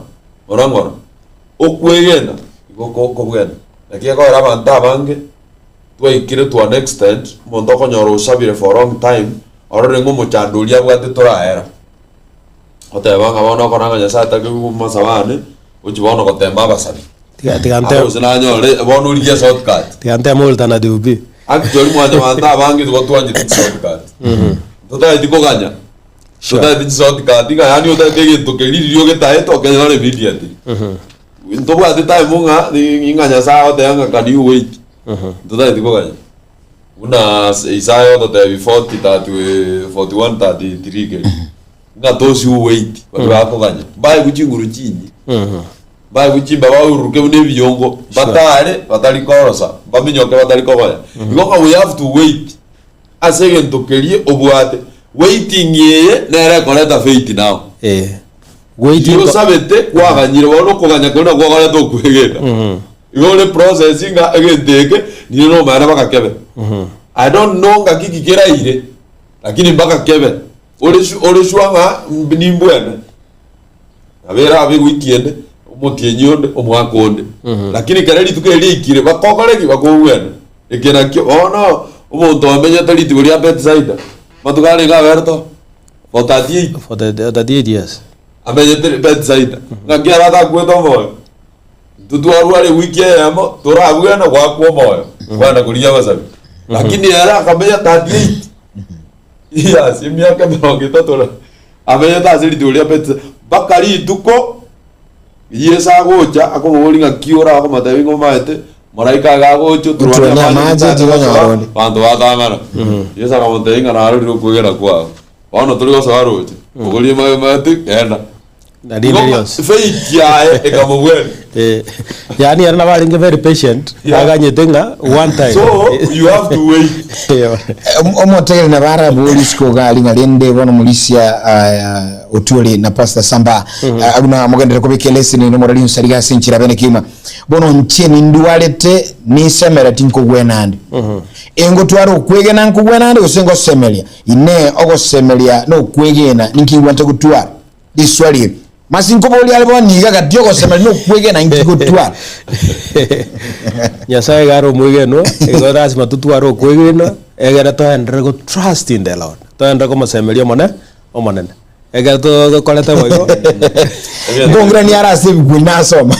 ng'ora ng'ora, okwegena igo kobwena. Naki ekogera abanto abange twaikire to an extent, omonto okonyora osabire for long time, orore ng'a omochando oria abwate toraera. Oteba ng'a bono okora ng'a Nyasaye atake komasaba ane, ochia bono gotema abasabi. Tiga tiga Aro nte gose nanyore bono origie eshortcut. tiga nteme alternative B. Actually mwanyabanto abange nigo twanchete chishortcut. Totageti koganya. Sure. Totagete chishortcut ng'a yaani otagete egento keria riria ogetaete okenyore immediately. Ntobwate time ng'a ng'a Nyasaye agoteba ng'a can you wait. Totageti koganya. Buna Isaya ogototebia 40 30 41 33 keria ng'a those who wait baria bakoganya mbaegwe chinguru chinyi mbaegwe chimbaba baururuke buna ebiyongo batare batari korosa baminyoke batari kogoya. Igo ng'a we have to wait. Ase egento keria obwate. Waiting eye nere ekoreta faith now. Eh. Waiting Riria osabete kwaganyire bono okoganya koria nakwo gokoreta okwegena. Igo ore process ng'a egento eke nire nomanyete mpaka kebe. I don't know ng'aki ki keraire lakini mpaka kebe. Ore su ore sure ng'a nimbwene. Nabo erabe ewiki ende, omotienyi onde, omwaka onde. Lakini kere rituko eri riaikire bakokore ki? Bakobwene. Eke nakio bono omonto omenyete rituko ria Betsaida, amatuko arenge aberete oo? For 38. For the, the 38 years. Amenyete Betsaida. Ng'aki ere atakwete omoyo? Intwe twarwara ewiki eyemo, torabwene goakwa omoyo, kwenda korigia abasabi. Lakini ere akamenya 38 years, emiaka emerongo etato na amenyete ase rituko ria Betsaida mpaka rituko Yeso agocha akomoboria ng'aki ore akomotebia ng'a omaete moraika iga agocha oturwanie Oturwanie amache amache, titanya tikonyora gosoa, onde. banto batang'ana. Yeso akamotebia ng'a narorire okwegena kwao, bono tori gosoa roche, bogoria emate genda. Na rinde Igo rionsi. faith yaye ekamobwenia. Eh, yaani ere nabo arenge very patient, Yeah. aganyete ng'a one time. So you have to wait. Yeah. Omotegereri nabo arabue risiko iga aria ng'a rende bono Morisia Otiori na Pastor Samba buna mogenderere kobeka eleseni ere morari nsariga ase enchera bene kegima. Bono inche nindwarete ninsemere tinkogwena ande. Engotwara okwegena nkogwena ande gose ngosemeria? Inee ogosemeria na okwegena ninki ngwente gotwara? Riswali eri. Masi nkoboria are bono iga gati y'ogosemeria na okwegena inki gotwara? Nyasaye iga are omwegenwa, igo lasima totware okwegenwa, egere toenderere go trust in the Lord, toenderere komosemeria omone Omonene. Ekero tokorete boigo, Nkong'irania are ase ebiku ebi nasoma.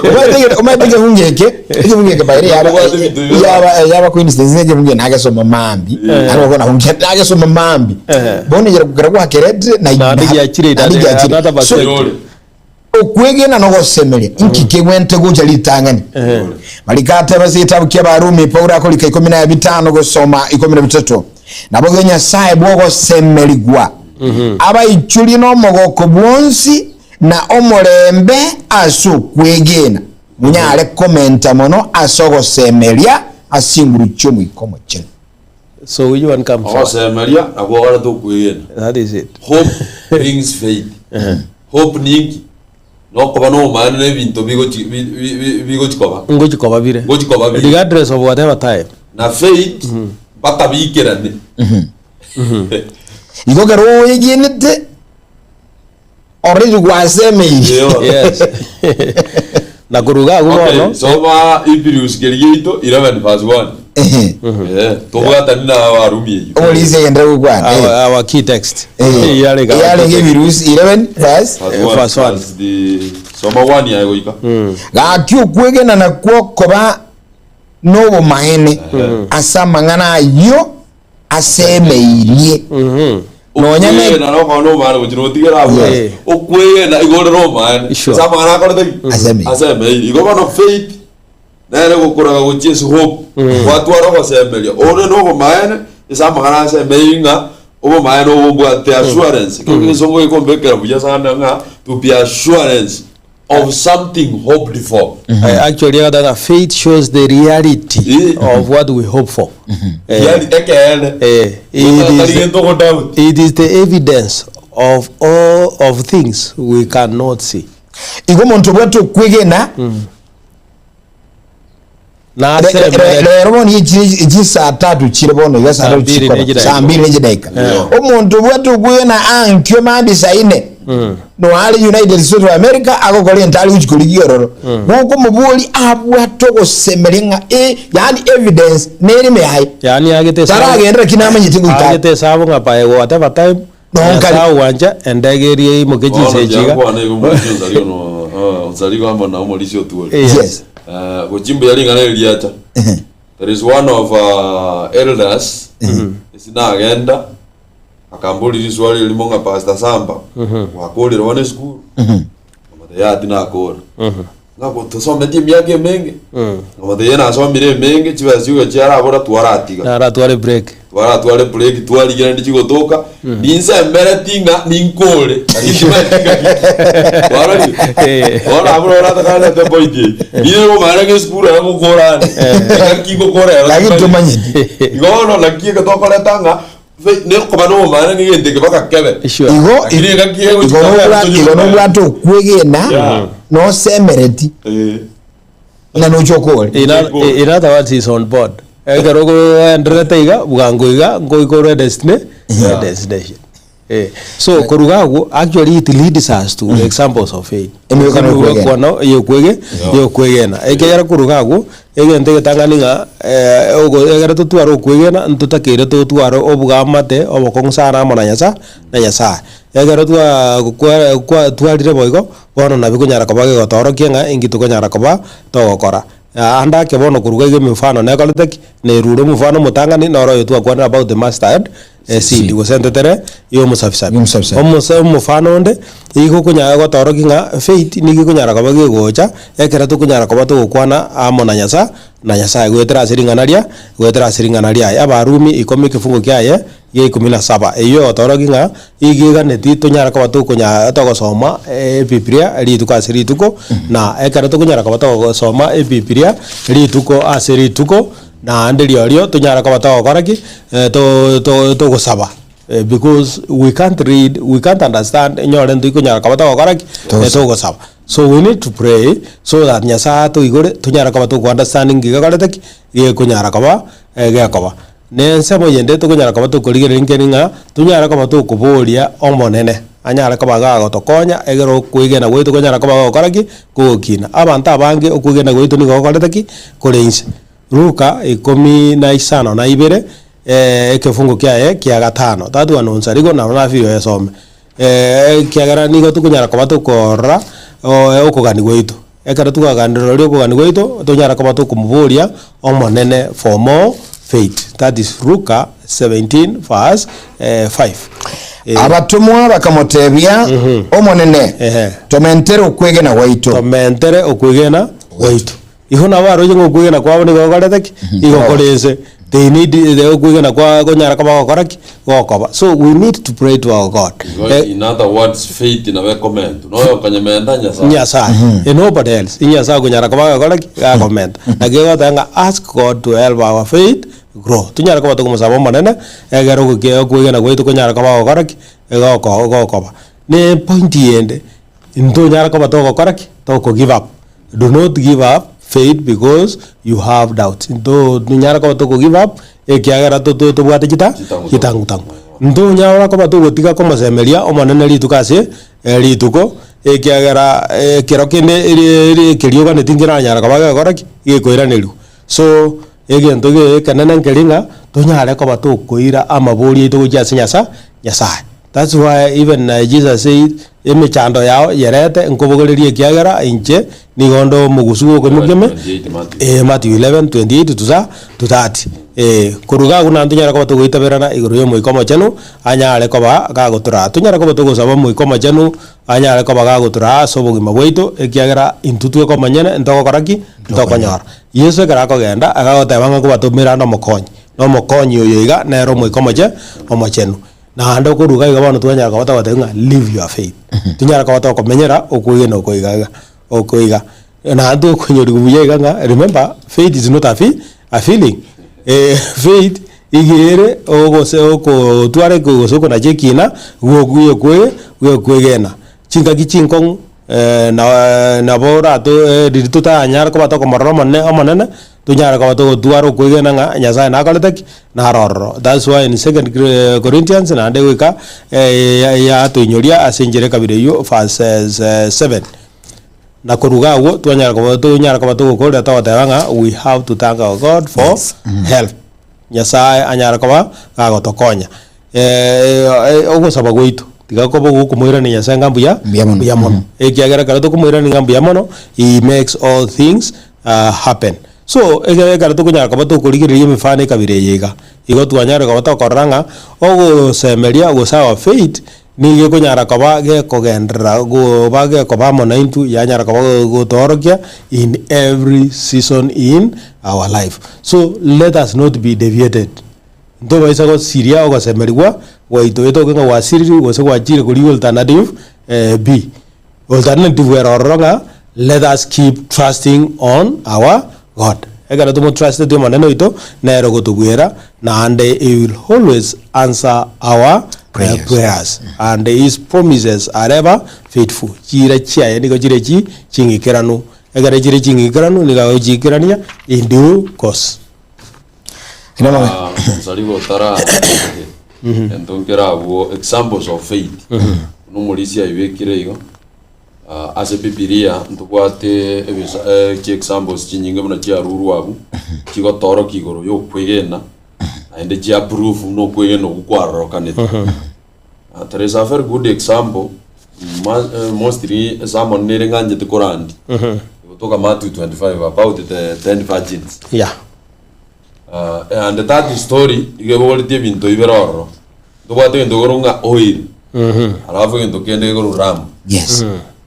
Omanyete omanyete ekebungo eke, ekebungo eke by the way yaba Obwate ebinto bibere. yaba yaba coincidence na ekebungo eke nagesoma maambia. Naende bono nakungia nagesoma maambia. Bono ekero ekero gwakeretire na Naende giachire naende ina- giachire. another So, perspective. Okwegena na ogosemeria inki kegwente gocha ritang'ani? Mariko ateba ase egetabu kia Abarumi, Paulo akorika 15 gosoma 13, Naboigo Nyasae bw'ogosemerigwa abaichorie nomogoko bwonsi na omorembe ase okwegena. monyare komenta mono ase ogosemeria ase chinguru chi'Omoika Omochenu. So which one comes first? Ogosemeria nakwo gokoreta okwegena. That is it. Hope brings faith. Hope ninki? Nokoba nobomaene na ebinto bigochi bi- bi- bi- bigochi koba. Ngochi koba bire. Ngochi koba bire. Regardless of whatever time. Na faith mpaka biikerane. Igo ekero oyegenete already gwasemeiri. Eyo. Yes. Na koruga agwo Okay, bono. soma Hebrews keria giaito 11 verse 1. Ehe. Eh, tobwatani na Abarumi eyio. Omorisia agenderere gokwana. Our, Eh. our key text. Eh. Yarenge our Yarenge key text. Hebrews 11 verse Verse Eh, 1. verse one. Verse the- Soma 1 yaye goika. Gaki okwegena nakwo koba nobomaene ase amang'ana ayio asemeirie. Nonya ne Okwegena nokoba nobomaene gochia notigere abwo. Yeah. Okwegena igo ore nobomaene. Sure. Ase amang'ana akorete ki? Asemeirie. Asemeirie. Igo bono faith nere gokoraga gochia ase hope. Gwatwara ogosemeria. Ore nobomaene ase amang'ana asemeirie ng'a obomaene obo mbwate assurance. Ekero egesongo gekombekera buya sana ng'a to be assurance of something hoped for. Eh, Actually, agataka faith shows the reality Eh. of what we hope for. Eh, Yani ekeene. eh, it Tari is, gento godoubt. it is the evidence of all of things we cannot see. igo omonto obwate okwegena Nase Re- re- emere- rero bono echi chisaa tatu chire bono iga saa Saa tatu mbili chikora nechidaika. saa mbili nechidaika Yeah. omonto obwate okwegena ankio mambia saa ine noare United States of America agokora ento are gochia korigia ororo gokomobori abwate ogosemeria ng'a eh, yaani evidence nere ime yaye Yaani agete esabu- taragenderera ki namanyete goika agete esabu ng'a by whatever time Nonkari. Nyasae ogwancha endege eria eimoke Bono chinsa echi iga. tiakwana igo omorisia Onsario no ah, Onsario amo na omorisia Otuori. Yes. Yes. Eh, gochia mbuya ring'ana eri riacha. There is one of uh, elders ase nagenda akamboria riswali erimo ng'a Pastor Samba gwakorire bono esukuru nkamotebia yaya tinakora ng'a tosometie emiaka emenge nkamotebia nasomire emenge chibesa chigocha chiarabora twaratiga Naratware break. Twaratware break twarigia naende chigotoka ninsemereti ng'a ninkore lakini timanyeti ng'aki kwarorire Eh. bono abwo nabo oratakarete point eye niye omanyete ng'a esukuru ero ngokora ande engaki ngokora ero Lakini timanyeti. tomanyeti. Igo bono naki eke tokoreta ng'a fe- nekoba na obomaene ng'a egento eke mpaka kebe Sure. igo Lakini engaki igo egochika nobwa- kebe igo nobwate okwegena Yeah. nosemereti Eh. ng'a noche okore. In, oth- in other words, he's on board. Ekero ogoendererete iga, bwango iga, ngoika ore destiny, Yeah. destination. Eh, so koruga agwo, actually it leads us to examples of faith. Emegwekano yokwegena. Emegwekano yokwege- yokwegena. Ekiagera koruga agwo, egento egetang'ani ng'a eh, ogo- ekero totware okwegena, ntotakeire totware obogamate obokong'u sana amo na Nyasae, na Nyasae. Ekero twa kwa kwa twarire boigo, Bono nabio konyara koba gegotoorokia ng'a inki tokonyara koba togokora. Ande ake bono koruga iga emefano nekorete ki? Nerure omofano omotang'ani noro oyo twakwanire about the mustard seed gose entetere y'omosabisabi. Y'omosabisabi. Omose omofano onde igo okonyara gotoorokia ng'a faith nigo ekonyara koba gegocha ekero tokonyara koba togokwana amo na Nyasae na Nyasae goetera ase ring'ana ria goetera ase ring'ana riaye. Abarumi ikomi ekefungo kiaye gia ikomi na saba, eyio egotorokia ng'a igo eganeti tonyare koba tokonya togosoma Ebibilia rituko ase rituko, na ekero tokonyara koba togosoma Ebibilia rituko ase rituko, naende riorio tonyare koba togokora ki? To- to- togosaba because we can't read, we can't understand enyore ntoikonyara koba togokora ki? Togosaba. So we need to pray so that Nyasaye atoigore tonyare koba toko understand nki gekorete ki? Gekonyara koba gekoba. Nensemo eyende tokonyara koba tokorigereria nkeri ng'a tonyare koba tokoboria Omonene anyare koba gagotokonya egere okwegena gwaito konyara koba gogokora ki? Kogokina. Abanto abange okwegena gwaito nigo gokorete ki? Kore inse. Luka ikomi na isano na ibere ekefungo kiaye kia gatano, tatwana onsarigo nabo nafiri oyesome. Ekiagera nigo tokonyara koba tokorora okogania gwaito. Ekero twaganderera okogania gwaito, tonyara koba tokomoboria Omonene for more faith. That is Luka 17 verse 5. Abatomwa bakamotebia, Omonene, Ehe. tomentere okwegena gwaito. Tomentere okwegena gwaito. Igo nabo aroche ng'a okwegena kwabo nigo gokorete ki? Igo kore inse. They need the okwegena kwa konyara koba gokora ki? Gokoba. So we need to pray to our God. Igo in other words faith nabo ekomentwa noyo okonyementa Nyasaye. Nyasaye and nobody else. Nyasaye okonyara koba gakora ki? Gakomenta. Naki egoteba ng'a ask God to help our faith grow. Tonyare koba tokomosaba Omonene egere ogokia okwegena gwaito konyare koba gokora ki? Egoko gokoba. Ne epoint ende, ntonyara koba togokora ki? Toko give up. Do not give up faith because you have doubts. Ntonyara koba toko give up ekiagera tobwate chita chitang'u-tang'u. Ntonyara koba togotiga komosemeria Omonene rituko ase rituko, ekiagera ekero kende ekerioganeti nkeranyara koba gegokora ki? Gekoiranerigwa. So, egento ekenene nkeri ng'a tonyare koba tokoira amabori aito gochia ase Nyasa Nyasaye. That's why even Jesus said, emechando yao yerete nkobogorerie ekiagera inche nigo onde omogusu bw'okoimokia ime eh, Matthew 11:28 to tha to 30. Eh, korwa iga agwo naende tonyare koba togoitaberana igoro y'Omoika Omochenu anyare koba gagotoraa. Tonyare koba togosaba Omoika Omochenu anyare koba gagotoraa ase obogima bwaito ekiagera intwe tweka omonyene ntogokora ki? Ntokonyora. Yeso ekero akogenda agagoteba ng'a nkobatomera ande omokonyi, na omokonyi oyo iga nere Omoika Omoche Omochenu. Naende okoruga iga bono twanyara koba togoteba ng'a live your faith. Tonyara koba tokomenyera okwegena oko iga iga, oko iga. Naende tokonyoriwa buya iga ng'a remember faith is not a fee a feeling. Faith iga ere ogose okotwara eko gose okonacha ekina gwo giokwegena. Chingaki chinkong'u na nabo orato riria totanyare koba tokomorora omonene omonene, tonyare koba togotwara okwegena ng'a Nyasaye nakorete ki? Naro ororo. That's why in second Corinthians naende goika yatoinyoria ase enchera ekabira eywo verse 7. Na korwa iga agwo twanyara koba tonyara koba togokorera togoteba ng'a we have to thank our God for help. Nyasaye anyare koba gagotokonya. Ogosaba gwaito tiga kobe ogokomoirania Nyasaye ng'a mbuya Mbuya mono. mbuya mono. Ekiagera ekero tokomoirania ng'a mbuya mono, he makes all things happen. So, ekero ekero tokonyara koba tokorigereria emefano ekabere eye iga, igo twanyare koba tokorora ng'a ogosemeria gose our faith nigo ekonyara koba gekogenderera goba gekoba amo naintwe yanyara koba gotoorokia in every season in our life. So, let us not be deviated. Ntobaisa gosiria ogosemerigwa gwaito, etoke ng'a gwasiriri gose gwachire korigia alternative B. Alternative ere ororo ng'a let us keep trusting on our God. Ekero tomotrusteti Omonene oito, nere ogotobuera, naende he will always answer our Prayers. prayers and his promises are ever faithful. Chiira chiaye nigo chire chi ching'ikeranu, ekero chire ching'ikeranu nigo agochiikerania in due course. Ah, Mosariga otara ento nkere abwo examples of faith buna omorisia aibekire igo ah, ase bibilia ntobwate ebisa eh, chi examples chinyinge buna chiarurwe abwo chigotorokia igoro ya okwegena naende chia proof buna okwegena okwo kwarorokanete Ah, there is a very good example ma, eh, mostly esermon nere ng'anchete korandi egotoka Matthew 25 about the 10 virgins Yeah. Ah, and that story iga ebogoretie ebinto ibere ororo ntobwate egento igoro ng'a oil alafu egento kende igoro ram Yes.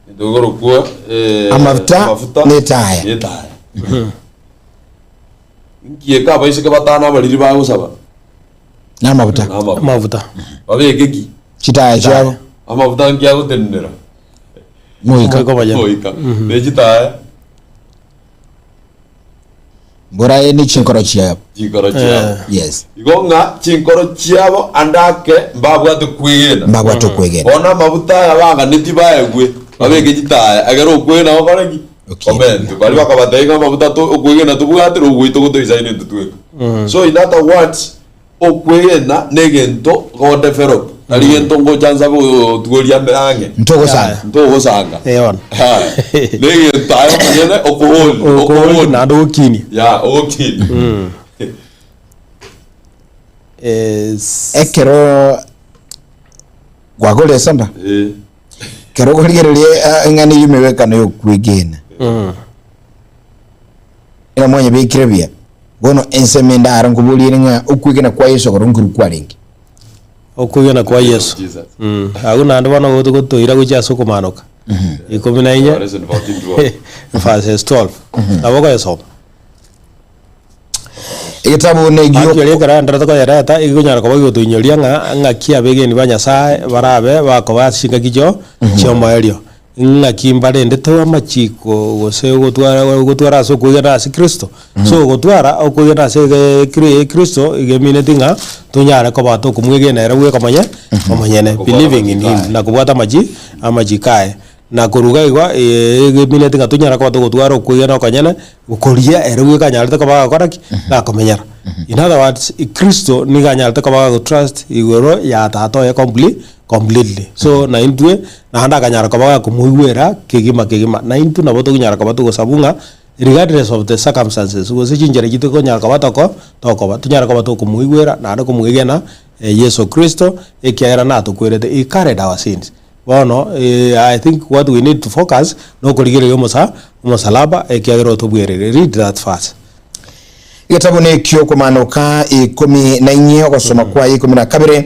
egento igoro kwo eh, Amafuta netaya. netaya nki eke abaiseke batano abariri bagosaba Namabuta. Namabuta. Amabuta. Babeke ki? Chitaya chiabo. Amabuta nki agotenenera? Moika. Moika omochenu. Moika. Ne chitaya Mboraye ne chinkoro chiabo. chinkoro chiabo. Yes. Igo ng'a chinkoro chiabo ande ake mbabwate kwegena. Mbabwate okwegena. Bono amabuta aya baganeti baegwe babeke chitaya ekero okwegena gokore ki? Okay. Omentwe. Baria bakabatebia ng'a amabuta to okwegena tobwate na ogoita ogotoisaine intwe tweka. So in other words, okwegena negento go develop tari gento ngocha nsabe otuoria ang'e Ntogosanga. ntogosanga. Eh, bono. Haya. Negento aye omonyene okohold Okohold okohold naende ogokinia. ya ogokinia. Eh, s- Ekero gwagorire esamba, Eh. ekero okorigereria eh, eng'ana eywo emebekano ya okwegena, ng'a mwanyebekire buya, bono ensemo ende aro nkoboria ere ng'a okwegena kwa Yeso korwa nkorwa kwarenge. Okwegena kwa Yeso. Jesus. Mm. Agwo naende bono gotoira gochia ase okomanoka. Ikomi na inye Revelation 14:12. verses 12. Nabo okoyesoma. Egetabu Aki negio oria ekero agendererete koyereta, egekonyara koba gegotoinyoria ng'a ng'aki abegeni ba Nyasae barabe bakoba ase chingaki chio chi'omoerio. Ng'aki mbarendete amachiko gose ogotwara ogotwara ase okwegena ase Kristo. So ogotwara okwegena ase ege Kristo iga emineti ng'a tonyare koba tokomwegena ere bweka omonye omonyene, believing in him, na kobwata amachi amachiko aye. Na korwa iga igo egemineti ng'a tonyare koba togotwara okwegena okonyene, koria ere bweka anyarete koba agokora ki? Gakomenyera. In other words, Kristo nigo anyarete koba gagotrust igoro ya tata oye complete completely. So na intwe naende akanyara koba gakomoigwera kegima kegima. Na intwe nabo tokonyara koba togosabwa ng'a regardless of the circumstances gose chinchera echi tokonyara koba toko tokoba, tonyare koba tokomoigwera naende komwegena Yeso Kristo ekiagera natokwerete, he carried our sins. Bono I think what we need to focus nokorigereria omosa omosalaba ekiagera otobwerire. Read that verse. Egetabu nekio komanoka ikomi na inye ogosoma kwaye 12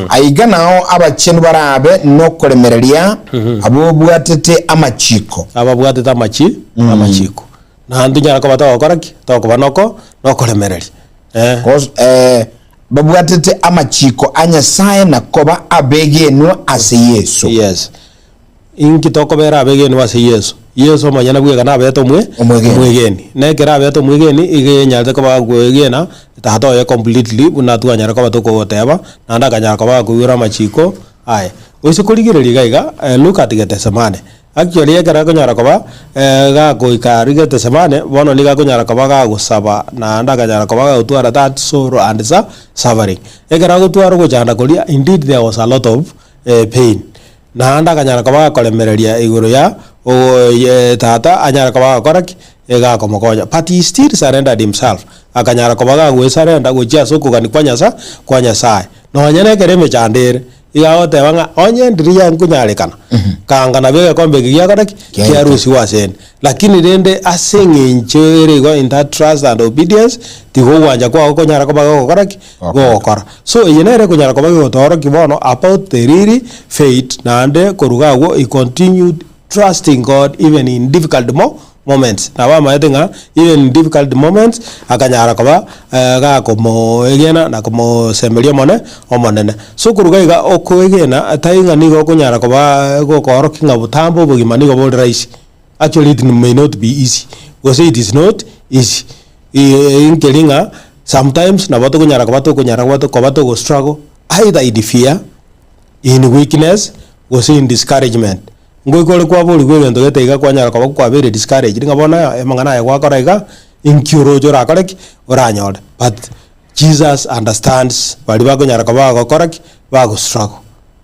Aiga nao abachenu barabe nokoremereria abobwatete amachiko. Ababwatete amachi amachiko. Naende tonyara koba togokora ki? Tokoba noko nokoremereria. Eh. Gos, eh, babwatete amachiko a Nyasae na koba abegenwa ase Yeso. Yes. Inki tokobera abegenwa ase Yeso? Yeso omonyene bweka nabete omwe Omwegeni. omwegeni. Na ekero abete omwegeni, iga enyarete koba akwegena Tata oye completely buna twanyara koba tokogoteba, naende akanyara koba akoigwera amachiko aye. Gose korigereria iga iga, look at Gethsemane. Actually ekero akonyara koba gagoika aria Gethsemane, bono nigo akonyara koba gagosaba naende akanyara koba gagotwara that sorrow and suffering. Ekero agotwara ogochanda koria, indeed there was a lot of pain. Naende akanyara koba gakoremereria igoro ya tata anyare koba gagokora ki? Gakomokonya. But he still surrendered himself, akanyara koba gagoesurrender gochia ase okogania kwa Nyasa kwa Nyasaye. Nonya nekero emechando ere, Iga agoteba ng'a onye ndiria nkonyarekana, kanga nabio egekombe eke giakora ki? Kiarusigwe ase inde. Lakini rende ase eng'encho ere igo in that trust and obedience, tiga ogwancha kwao konyara koba gogokora ki? Gogokora. So eye nere ekonyara koba gegotoorokia bono about the really faith naende korwa iga agwo he continued trusting God even in difficult mo moments. Nabo amaete ng'a even in difficult moments akanyara koba gakomoegena na komosemeria omone omonene. So koruga iga okoegena tai ng'a nigo okonyara koba gokoorokia ng'a botambe obogima nigo bore rahisi. Actually it may not be easy, gose it is not easy. Nkeri ng'a sometimes nabo tokonyara koba tokonyara koba koba togo struggle either in fear, in weakness, gose in discouragement. Ngoika ore kwaborigwa egento gete iga kwanyara koba kwabeire discouraged ng'a bono amang'ana aya gwakora iga, inki oroche orakore ki? Oranyore. But Jesus understands baria bakonyara koba bagokora ki? Bago struggle.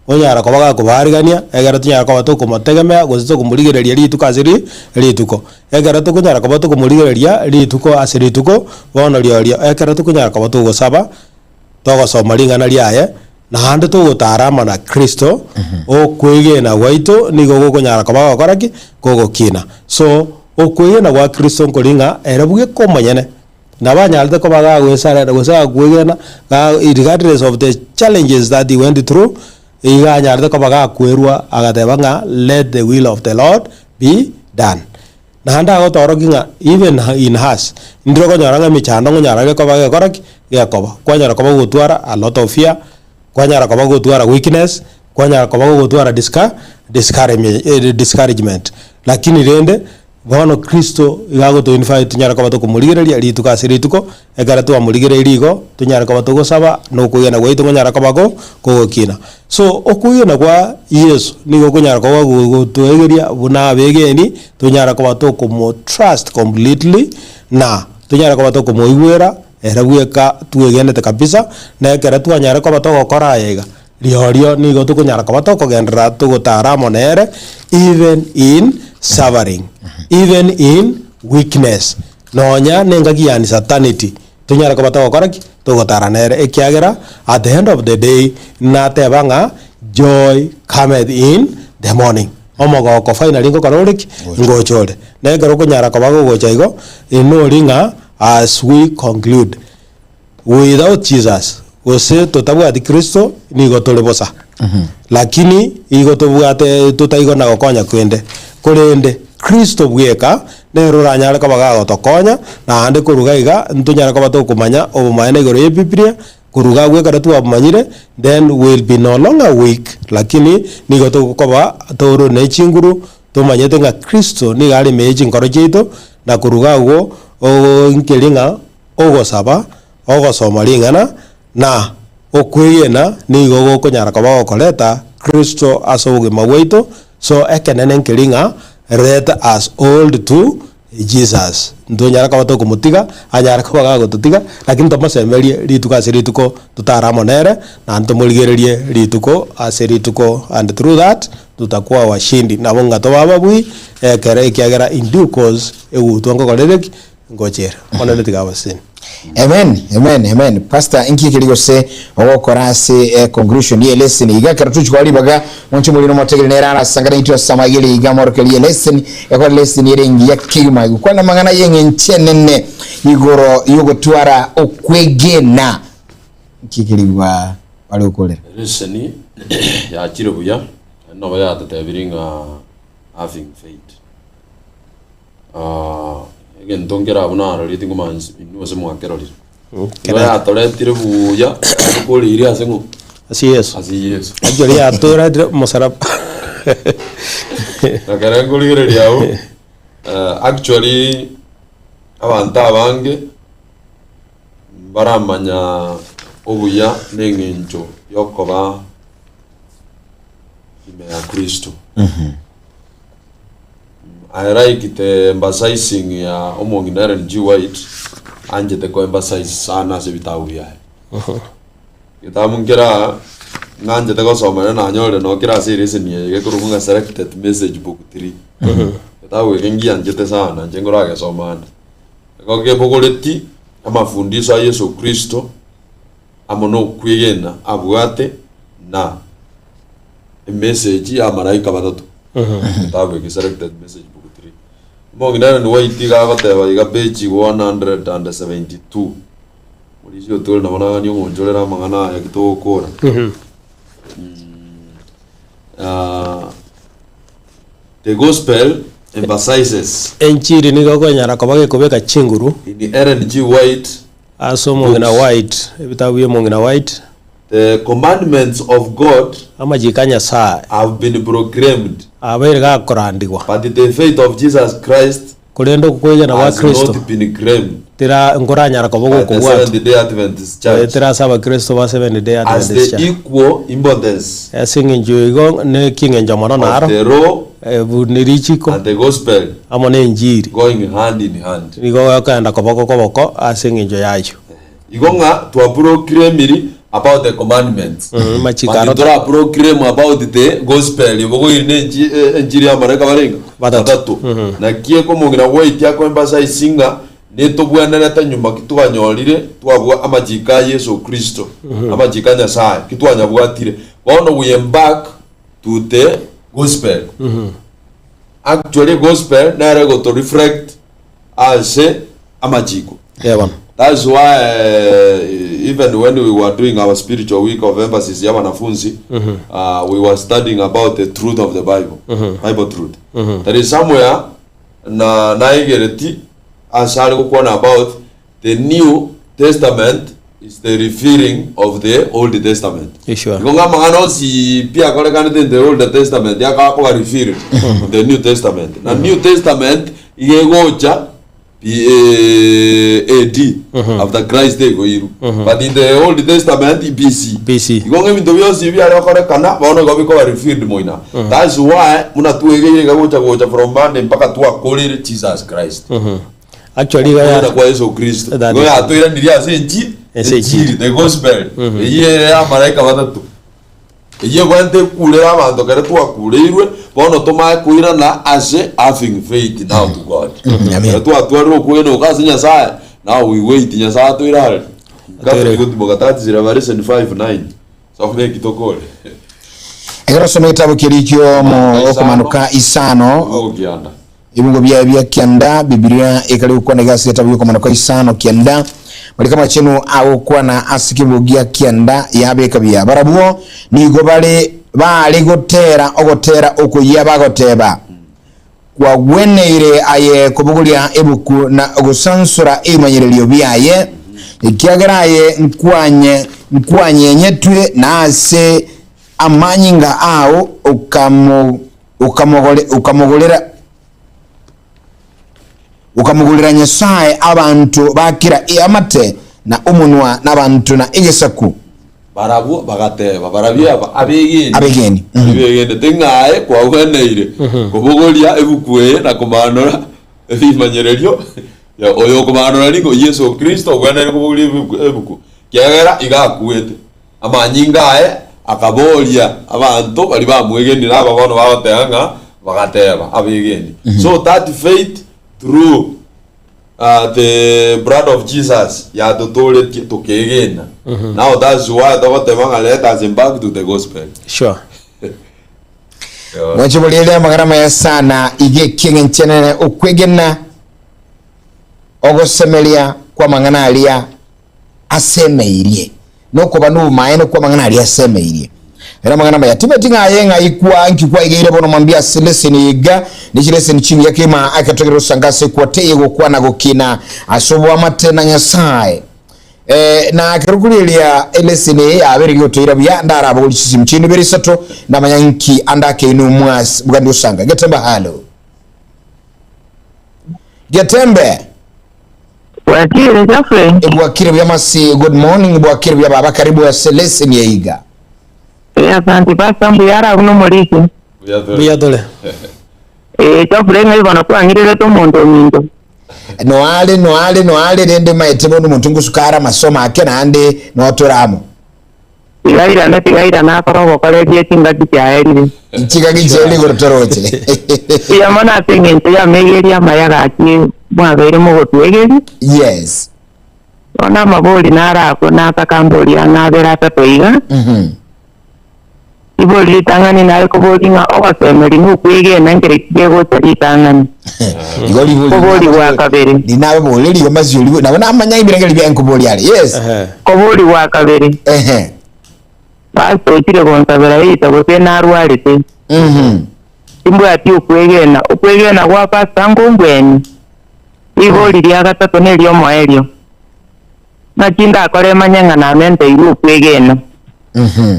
Onyara koba gakobaarigania, ekero tonyara koba tokomotegemea gose tokomorigereria rituko ase ri rituko. Ekero tokonyara koba tokomorigereria rituko ase rituko, bono riorio ekero tokonyara koba togosaba, togosoma ring'ana riaye, Naende togotara amo na Kristo, okwegena gwaito nigo gokonyara koba gokora ki? Gogokina. So, okwegena gwa Kristo nkori ng'a ere bweka omonyene nabo anyarete koba gagoesarera gose gakwegena ga regardless of the challenges that he went through, iga anyarete koba gakwerwa agateba ng'a let the will of the Lord be done. Naende agotoorokia ng'a even in us, ndire okonyora ng'a emechando ngonyara gekoba gekora ki? Gekoba. Kwanyara koba gogotwara a lot of fear, kwanyara koba gogotwara weakness, kwanyara koba gogotwara disca discouragement discouragement. Lakini rende, bono Kristo iga agoto invite tonyare koba tokomorigereria rituko ase rituko, Ekero twamorigereirie igo, tonyare koba togosaba, na okwegena gwaito nkonyara koba go kogokina. So okwegena kwa Yeso nigo okonyara koba gogotoegeria buna abegeni, tonyare koba tokomo trust completely, na tonyare koba tokomoigwera ere bweka twegenete kabisa, na ekero twanyare koba togokora aya iga, riorio nigo tokonyara koba tokogenderera togotara amo nere even in suffering, even in weakness. Nonya nengaki ya uncertainty, tonyare koba togokora ki? Togotara nere, ekiagera at the end of the day nateba ng'a joy cometh in the morning. Omogoko finally ngokora ore ki? Ngocha ore. Na ekero okonyara koba gogocha igo, nori ng'a as we conclude, without Jesus, gose totabwati Kristo, nigo tore bosa. Lakini igo tobwate totaigo na gokonya kwende, korende Kristo bweka. Nere oranyare koba gagotokonya, naende koruga iga ntonyare koba tokomanya obomaene igoro y'Ebibilia, koruga agwo ekero twabomanyire, then we'll be no longer weak, lakini nigo togokoba tore ne chinguru, tomanyete ng'a Kristo nigo are ime ye chinkoro chiaito, na koruga agwo nkeri ng'a ogosaba, ogosoma ring'ana, na okwegena nigo gokonyara koba gokoreta Kristo ase obogima bwaito, so ekenene nkeri ng'a let us hold to Jesus. Ntonyara koba tokomotiga, anyare koba gagototiga, lakini tomosemerie rituko ase rituko totare amo nere, naende tomorigererie rituko ase rituko and through that tutakuwa washindi. Nabo ng'a tobe ababui ekero ekiagera in due course egutwa nkokorere ki? Ngochera. Omonene tiga abasesenie. Amen, amen, amen. Pastor, inki ekeri gose ogokora ase eh, conclusion ye lesson iga ekero tochikoa ribaga monche morino motegere nere arasangane intwe ase amagere iga amorokererie lesson ekore lesson ere engiya kegima gokwana amang'ana y'eng'encho enene igoro y'ogotwara okwegena inki ekeri gwa bare gokorera Lesson yachire buya, naende nabo yatotebirie ng'a having faith. Egento nkere abwo narorire tingomanya inwe gose mwakerorire. Igo yatoretire buya tokoreirie ase ng'o? Ase Yeso. Ase Yeso. Actually yatoretire omosalaba. Na kere nkorigereria abwo, eh, actually abanto abange mbaramanya obuya na eng'encho yokoba ime ya Kristo. I like the emphasizing ya omong'ina Ellen G. White anchete ko emphasize sana ase ebitabu biaye. Getabu nkera ng'anchete gosoma ere nanyorire noo kere ase ereseni eye gekorokwa ng'a Selected Message Book 3. Getabu eke ngianchete sana inche nkoragesoma ande. Nigo kebogoreti amafundisho a Yeso Kristo amo na okwegena abwate na emessage ya amalaika batato. Getabu eke Selected Message Book 3. Omong'ina Ellen White iga agoteba iga page 172. Morisia otore nabo nagania omonchorere amang'ana aya ki togokora. Ah, the gospel emphasizes Enchiri nigo okonyara koba gekobeka chinguru in Ellen G. White ase omong'ina Books. White, ebitabu bia omong'ina White, The commandments of God amachiko a Nyasae have been proclaimed, abeire gakorandigwa, but the faith of Jesus Christ korende okwegena gwa has Kristo not been claimed tira nkoranyara koba by the gokobwatwa Seventh Day Adventist Church goetera ase abakristo ba Seventh Day as Adventist the Church. equal importance Ase eng'encho igo nekieng'encho mono of naro, the law ebu ne richiko and the gospel amo na enchiri going hand in hand. nigo gekogenda koboko koboko ase eng'encho y'ayio. Igo ng'a twaproclaimiri about the commandments, Amachiko but aro toraproclaim about the gospel obogoiri ne enchi- eh, enchiri y'amalaika barenga Batato. batato. Naki ekomong'ina gwaitia akoemphasize ng'a netobwenerete nyuma ki twanyorire twabua amachiko a Yeso Kristo, amachiko a Nyasaye, ki twanyabwatire. Bono we embark to the gospel. Actually gospel nere egoto reflect ase amachiko. Eh, bono. That's why uh, even when we were doing our spiritual week of emphasis ya wanafunzi uh, we were studying about the truth of the Bible, Bible truth. There is somewhere na naigereti ase are gokwana about the New Testament is the revealing of the Old Testament. Sure. Igo ng'a amang'ana onsi pi akorekanete in the Old Testament akakoba revealed in the New Testament. Na New Testament iga egocha P- eh, AD after Christ egoirwa. But in the Old Testament BC. BC. Igo ng'a ebinto bionsi biare gokorekana bono igo bikoba revealed moina. That's why buna twegeire iga gocha gocha from Monday mpaka twakorire Jesus Christ. Actually iga Okwegena ya kwa Yesu Kristo. That Igo is- yatoiranirie ase enchi Ase enchiri. enchiri, the gospel. Eyio ere ya amalaika batato. Eyio ebwenerete ekurere abanto kere twakureirwe, bono tomae koirana ase having faith now to God. Amen. Kere twatwarire okwegena oko ase Nyasaye, now we wait Nyasaye atoirare. Atoirare. Catholic gotimoka 30 Revelation 5:9. Soma eki tokore. Ekero osoma egetabu keria kiomo okomanuka isano Ogokianda. Ebigo biaye bia kianda, Bibilia ekare gokwana iga ase egetabu gi'okomanuka isano kianda, Mariko amachenu agokwana ase ekebugo gia kianda yabeka buya. Barabwo nigo bare baare gotera ogotera okoyia bagoteba. Kwagweneire aye kobogoria ebuku na gosansora ebimanyererio biaye, ekiagera aye nkwanye nkwanyenyetwe, na ase amanyinga ao okamo okamogore okamogorera okamogorera Nyasae abanto ba kera eamate, na omonwa, na abanto, na egesaku. Barabwo bagateba, Barabwo aba abegeni, Abegeni, mhm. baria begenete ng'a aye kwagweneire kobogoria ebuku eye na komanora ebimanyererio, ya oyo okomanora nigo Yeso Kristo ogweneire kobogoria ebuku ebuku, kiagera iga akwete. Amanyinga aye akaboria abanto baria bamwegenire aba bono bagoteba ng'a bagateba abegeni. So that faith through the blood of Jesus yatotoretie tokegena. Now that's why togoteba ng'a let us embark to the gospel. Sure. Yeah. Mwanche boriere amagara maya sana iga ekieng'enchenene okwegena ogosemeria kw'amang'ana aria asemeirie, nokoba nobomaene kw'amang'ana aria asemeirie. Ere amang'ana amaya timeti ng'a aye ng'ai kwa nki kwaigeire bono mambia ase leseni eye iga, ne chileseni chingiya kegima eketogere gosanga ase ekwata eye gokwana gokina ase oboamate na Nyasae. Eh, na ekero korieria eleseni eye yabeire gegotoira buya ndarabogorie chisimu chiaino ibere isato ndamanya nki ande akeino mwas bwande gosanga. Getembe halo. Getembe. Bwakire Geoffrey. Bwakire buya masi good morning bwakire buya baba karibu ase lesson ya iga. Eh, asante pastor mbuya ara buna omorisia. Buya tore. Mbuya tore. Eh, Geoffrey ng'ai bono kwang'irerete omonto ominto. Noare noare noare rende maete bono omonto ngosuka are amasomo ake naende notore amo. Tigairana tigairana akore obokoreria chingaki chiaerire. Chingaki chiaerire igoro toroche. Mbuya mono ase eng'encho y'amaigerio amaya gaki mwabeire mogotwegeria. Yes. Bono amabori naro akwo nataka mborie ang'e abere atato iga. Mhm. Ribori ritang'ani nare koboria ng'a ogosemeria nokwegena nkere ki kegocha ritang'ani. Igo ribori Kobori gwa kabere. Rinababoria rigo masio rigo nabo namanya ebirengererio biaye nkoboria are. Yes. Ehe. Kobori gwa kabere. Ehe. Pastor ochire gonsabera eita gose narwarete. Mhm. Timbwati okwegena. Okwegena gwa pastor nkombwenie. Ribori ria gatato neriomoerio. Naki ndakore manye ng'a namenteirwe okwegena. Mhm.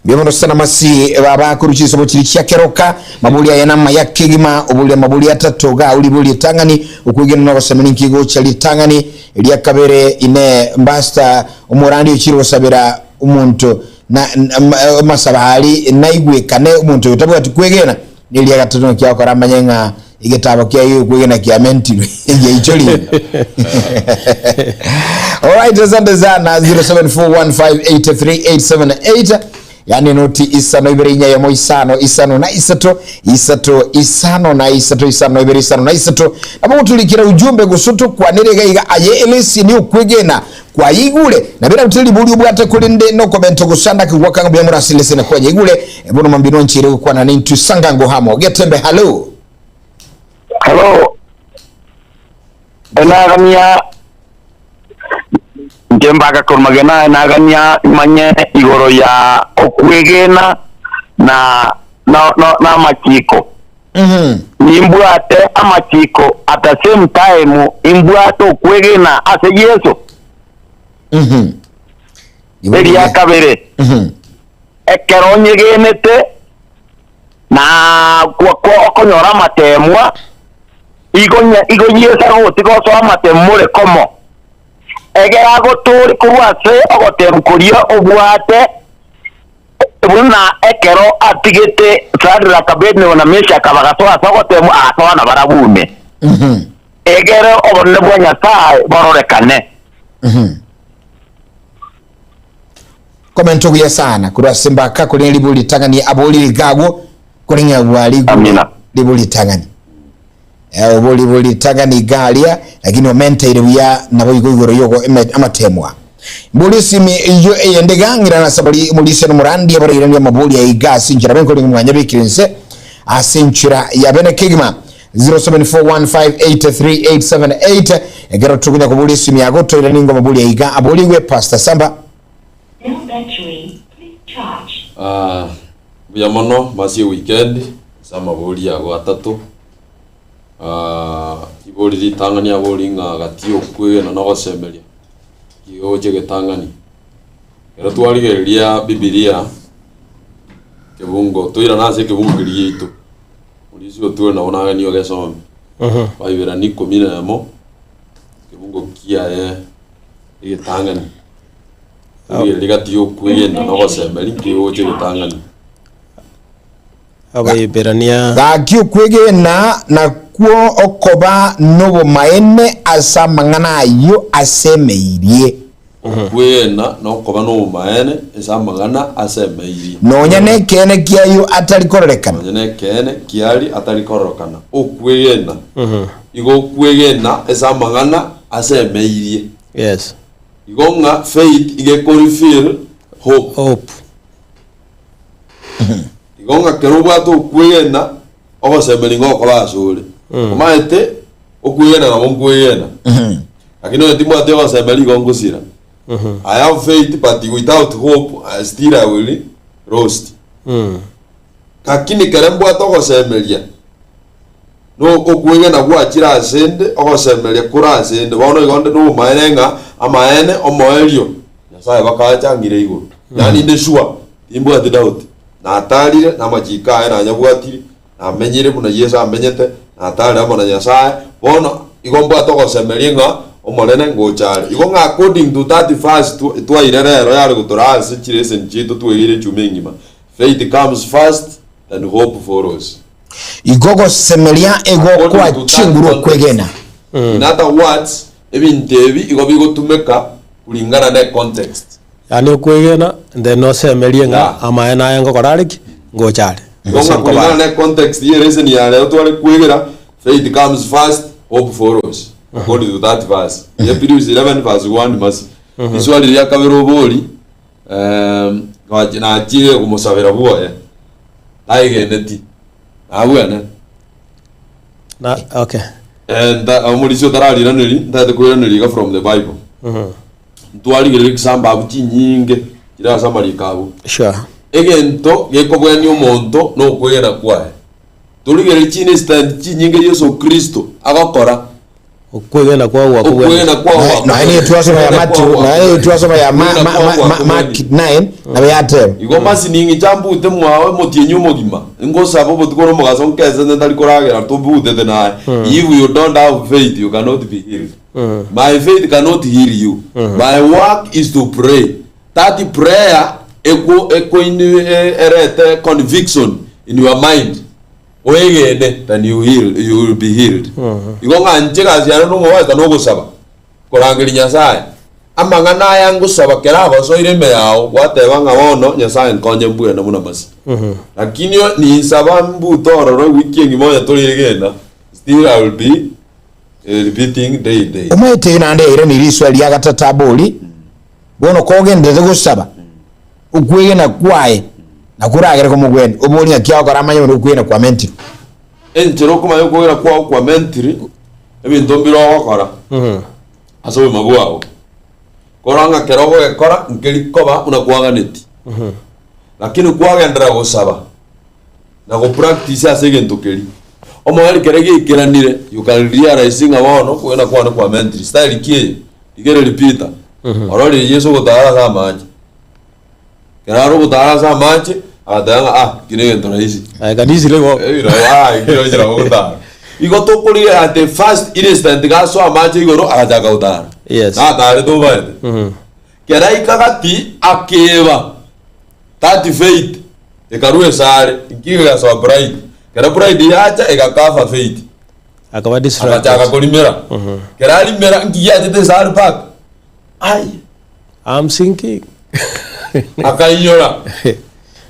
Mbuya mono sana masi baba korwa chinsobo chiri chia keroka mabori aya namaya kegima oboria amabori atato ga oribori etang'ani okwegena na ogosemania nki gocha ritang'ani eria kabere ine mbasta omorandi ochire gosabera omonto na amasabo ari naigwekane omonto oyo otabwati kwegena na eria gatato naki agokora amanye ng'a egetabo kiaye giokwegena kiamentirwe giaichorire Alright, asante sana 0741583878 yani noti isano ibere inya yomo isano isano na isato isato isano na isato isano ibere isano na isato nabo goturikira ujumbe gusutu kwanire iga iga aye elesi ni okwegena kwaigure na bera buteri buri obwate korende nokomento gosanda kigwaka ng'a buya morase leseni kwanya igure bono mambia nonchire gokwana nintwe sangango hamo getembe hallo. Hello. Enagania inche mbaka korwa magena enagania manye igoro ya okwegena na na na na amachiko. Nimbwate amachiko at the same time imbwate okwegena ase Yeso. Eria kabere, ekero nyegenete na okonyora amateemwa, igo igo Yeso agogotiga osoe amatemu more komo, egere agotoorie korwa ase ogoteemwa koria obwate. Buna ekero atigete Sadraka, Abednego, na Meshaka bagasoa ase ogoteemwa, agasoa nabarabwo ime, egere obonene bwa Nyasae bororekane. Komenta obuya sana korwa ase mbaka korende ribu ritang'ani abori iga agwo koreng'ana bwa ribu Amina. ribu ritang'ani Eh, obo ribu ritang'ani iga aria lakini omenteire buya nabo igo igoro yogo amatemwa Mbori esimi eyio eyende iga ng'irana ase abari omorisia na omorandi abarairanie amabori aya iga ase enchera benkorenge mwanyabekire inse ase enchera ya bene kegima 0741583878 ekero tokonya koboria esimi yago toiranie ingo amabori aya iga aborigwe Pastor Samba. Ah, mbuya mono masie weekend. Ase amabori ago atato, ah, ribori ritang'ani abori ng'a gati okwegena na ogosemeria, kigocha egetang'ani. Ekero twarigereria Bibilia, kebungo toirane ase ekebungo keria giaito, Morisia otwere nabo naganie ogesome, Baiberania ikomi na emo, kebungo kiaye egetang'ani. Origereria gati ya okwegena na ogosemeria nkegocha egetang'ani. Abaeberania. Gaki okwegena nakwo okoba nobomaene ase amang'ana ayio asemeirie. Okwegena nokoba nobomaene ase amang'ana asemeirie. Nonya nekeene ki'ayio atari kororekana. Nonya nekeene ki'aria atari kororokana. Okwegena. Igo okwegena ase amang'ana asemeirie. Yes. Igo ng'a faith iga eko reveal hope. Hope. Igo ng'a kero obwate okwegena, ogosemeria ngokoba asore. Omanyete, okwegena nabo nkwegena. Lakini onye timbwati ogosemeria igo ngosira. I have faith but without hope I still I will lost. Lakini kere mbwate ogosemeria, no okwegena gwachire asende, ogosemeria kore asende, bono igo nde nobomaene ng'a amaene omoerio Nyasaye bakacha ng'ire igoro. Yaani inde sure, timbwati doubt. Natarire namachiko aye nanyabwatiri, namenyire buna Yeso amenyete, natarire amo na Nyasaye, bono igo mbwate ogosemeria ng'a Omonene ngocha are. Igo ng'a according to that verse twaire rero yare gotoraa ase chilesson chiaito twegeire echuma engima, faith comes first then hope follows. Igo gosemeria egokoa According to that chinguru context. okwegena. In other words, ebinto ebi igo bigotumeka kulingana ne context. Yaani okwegena then osemerie ng'a Yeah. amaene aya ngokora are ki? Ngocha are. Igo Gose ng'a nkoba kulingana are. ne context ye lesson ya rero tware kwegera, faith comes first, hope follows. According to that verse. Hebrews 11 verse 1 masi. Iswali ria kabere obori, em, nachire komosabera bwoye. Taigeneti. Nabwene. Na okay. Eh, nta- omorisia otarariraneri, ntagete koiraneria iga from the Bible. Ntwarigereria example abwo chinyinge chire ase amariko abwo. Sure. Egento gekobwania omonto nokwegena kwaye. Torigererie chinstant chinyinge Yeso Kristo agokora. Okwegena kwao gwakobwania. Okwegena kwao Naye naye niyo twasoma ya Matthew, naye niyo twasoma ya ma, ma, ma, ma, Mark 9 nabo yateba. Igo masining'icha mbute mwao omotienyi omogima, ngosaba obotuko na omogaso nkesete ntari koragera tobutete naye. If you don't have faith you cannot be healed. My faith cannot heal you. My work is to pray. That prayer eko eko erete conviction in your mind. Oegene then you heal, you will be healed. Igo ng'a inche egasi yane nomobasa nogosaba, korangeria Nyasaye. Amang'ana aya ngosaba kera agosoire ime yao, gwateba ng'a bono Nyasaye nkonye mbwene buna masi. Lakini o- ninsaba mbute ororo ewiki engima onye toregena, still I will be eh, repeating day day. Omanyete eyio naende yairanirie riswali ria gatato abori, bono kogenderete gosaba, okwegena kwaye nakoragere komogwenia, obori ng'aki agokora amanye buna okwegena kwamentirwe. Enchera okomanya okwegena kwao kwamentiri, ebinto mbire ogokora ase obogima bwao. Korora ng'a kero ogogekora nkeri koba buna kwaganeti. Lakini kwagenderera gosaba na go practice ase egento keria. Omoerio kere giaikeranire, you can realize ng'a bono okwegena kwane kwamentiri. Style ki eye? Rigereria Peter, ororire Yeso ogotara ase amache. Ekero are ogotara ase amache, agateba ng'a ah, eki negento rahisi. I can easily walk. Eh, biro, ah, eki nonye nabo ogotara. Igo tokorigereria at the first instant gasoa amache igoro agachaka gotara. Yes. Natarete obaete. Kera aika gati akeba that faith ekarua esare, inki egasoa pride. Kero pride yacha egakafa faith. Akaba distracted. Agachaka korimera. Kero arimera inki giachete esare mpaka? Ai. I'm sinking. Akainyora.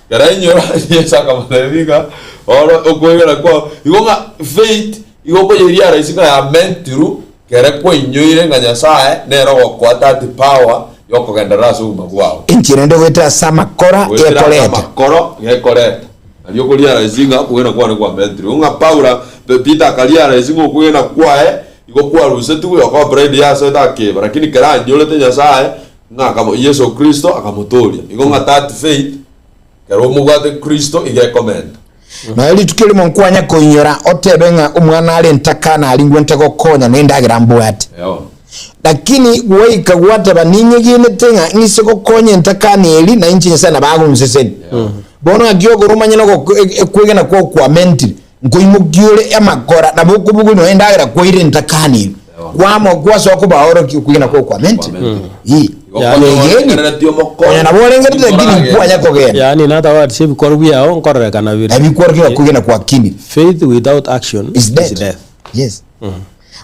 Kero ainyora Yeso akamotebia ng'a oro okwegena kwao igo ng'a faith igo okoyeria rahisi ng'a ya meant through kere kwainyoire ng'a Nyasaye nere ogokoa that power yokogenderera ase obogima bwao. Enchera ende goetera ase amakora Goetera ase ekoreta. amakoro gekoreta. Nario okoria rahisi ng'a okwegena kwane kwa meant through. Ng'a Paulo Peter akaria rahisi ng'a okwegena kwaye Igo kwarusetigwe okoba pride yasoete akeba, lakini kera anyorete Nyasaye ng'a akamo Yeso Kristo akamotooria. Igo ng'a that faith kero omobwate Kristo iga ekomenta. Nonya rituko erimo nkwanya koinyora otebe ng'a omwana are ntaka naringwe ntagokonya na endagera mbwate. Lakini gwaika gwateba ninyegenete ng'a ng'ise gokonya entakana eri na inche Nyasae nabo agonseseni. Bono ng'aki okore omanye na okwegena kwao kwamentire, nkoimokia ore amakora nabo okobogoria nonya endagera kwaire entakana eri. Kwamo kwasoa kobaorokia okwegena kwao kwamentire. Ii. Kwegeni. Konya nabo orengerete lakini nkwanya kogenda. Yaani natabatisha ebikorwa biao nkororekana bire. Ebikworokia ng'a kwegena kwakinire. Faith without action Is dead. is death. Yes.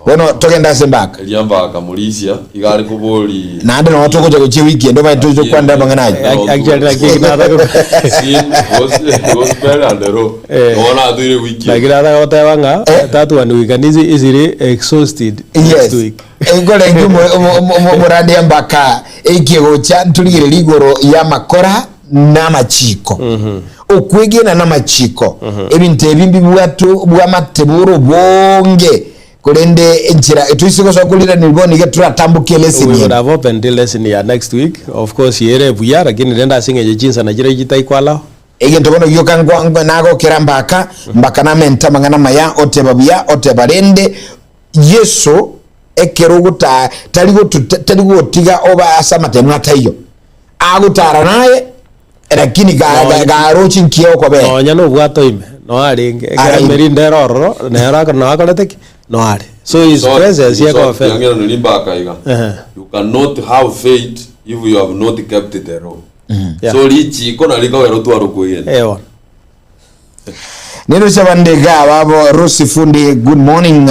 Bono togende ase embaka. Erio bakamorisia, iga are kobori. Naende nonya togocha gochia ewiki ende omanye toche gokwanera amang'ana ayio. Actually naki eki nataka Sin, gospel and law. Eh. Bono atoire wiki. Naki nataka goteba ng'a Eh. that one we can easy, easily exhaust it next Yes. week. Nkorenge omorande embaka ekie gocha ntorigererie igoro y'amakora na amachiko. Okwegena na amachiko. Ebinto ebi mbibwatu bwamate bore obonge korende enchera toise gosoa koriraneri bono iga toratamboke eleseni We would eye. have opened the lesson ya next week. Of course yere buya lakini rende ase eng'encho chinsana chiria chitaikwalao. Egento bono gioka nkwa nkwa nagokera mbaka mbaka namente amang'ana amaya oteba buya oteba rende Yeso ekero ogota tari gotu tari gotiga oba ase amatemo ataiyo agotara naye lakini ga ga garoche nki okobera. Nonya nobwate ime noe arenge ekero Araime. emerinde ere ororo nero aka noe akorete ki? Noe are. So his presence ekoba felt. Yangeraneri mbaka iga. Ehe. You cannot have faith if you have not kept the law. Yeah. So richiko nari rikogera otware okwegena. Eh bono. Nero abande iga babo Rosi Fundi good morning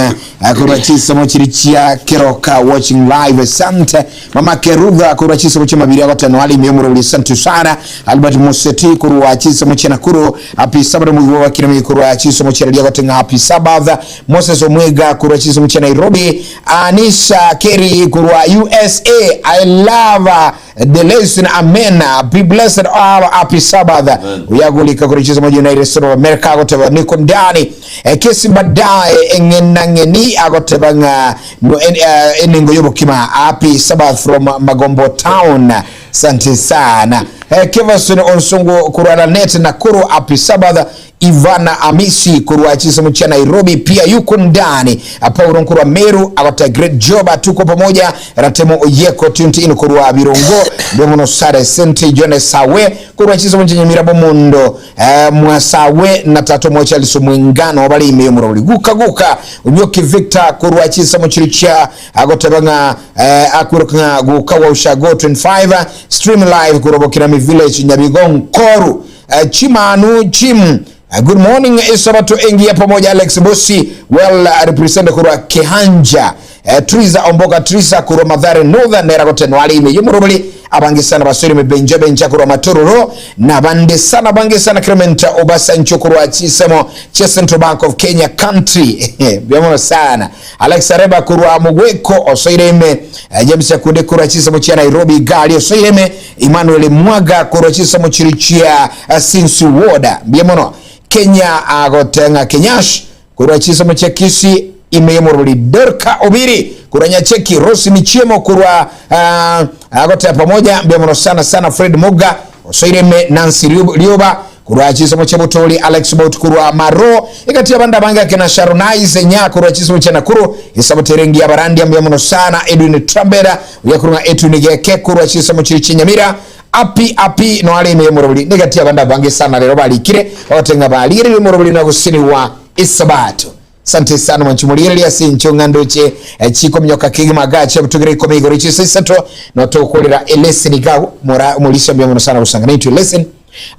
korwa chisemo chiri chia Keroka watching live asante Mama Kerudha korwa chisemo chia Mabiri agoteno ali ime omorobori asante sana Albert Museti korwa chisemo chia Nakuru happy Sabbath mugibo wa kiremi korwa chisemo chia Raria agotenga happy Sabbath Moses Omwega korwa chisemo chia Nairobi Anisa Kerry korwa USA I love The lesson amen be blessed all happy Sabbath uyagulika kuri chisomo United States of America agoteba niko ndani eh, kesi baadaye eng'enang'eni agoteba ng'a no, en, eh, enengo y'obokima happy Sabbath from Magombo town sante sana eh, Kevason Onsongo kurana net Nakuru happy Sabbath Ivana Amisi korwa chisemo cha Nairobi pia yuko ndani. Paulo nkorwa Meru agota great job tuko pamoja. Ratemo Oyeko tunti in korwa Birongo Domono Sare Sente John Sawe korwa chisemo cha Nyamirabo Mundo eh, Mwasawe na Tato Mocha Liso Mwingano bali ime murori guka guka Unyoki Victor korwa chisemo chiricha agoteba ng'a eh, akwiroka ng'a guka wa Ushago 25 stream live korwa Kirami Village Nyabigongo Koru Eh, Chimanu Chim Eh, good morning Isabato engia pamoja Alex Bosi well represent kurwa Kehanja eh, Triza Omboka Triza kurwa Mathare Northern era gotenwali ime yomuroboli abange sana basore mebenja benja kurwa Matororo na bande sana bange sana Clement Obasanjo kurwa Chisemo che Central Bank of Kenya country byamono sana Alex Areba kurwa Mugweko Osoireme eh, James Akunde kurwa Chisemo cha Nairobi Gali Osoireme Emmanuel Mwaga korwa chisemo chiri chia eh, Sinsi Woda mbiamono Kenya agotenga Kenyash korwa chisemo chia Kisii imeyomorori Dorka Obiri korwa Nyacheki Rosi Michiemo korwa uh, agotea pamoja mbiamono sana sana Fred Muga Osoireme Nancy Rioba korwa chisemo chia Butoli Alex Bout korwa Maro ikati abanda bange akina Sharonai Nya korwa chisemo chia Nakuru Isaboterengi abarandi mbiamono sana Edwin Trambera uyakurunga Edwin Geke korwa chisemo chiri chinyamira api api no ari ime murobori nigati abanda bange sana rero barikire bagotenga barire murobori na gusini wa isabato sante sana mwanchumulirire ase incho ng'andoche eh, chikomnyoka kigima gache butugire ikumi igoro chise isato notokorera elesson gago mora mulisha mbya muno sana gusanga nitu lesson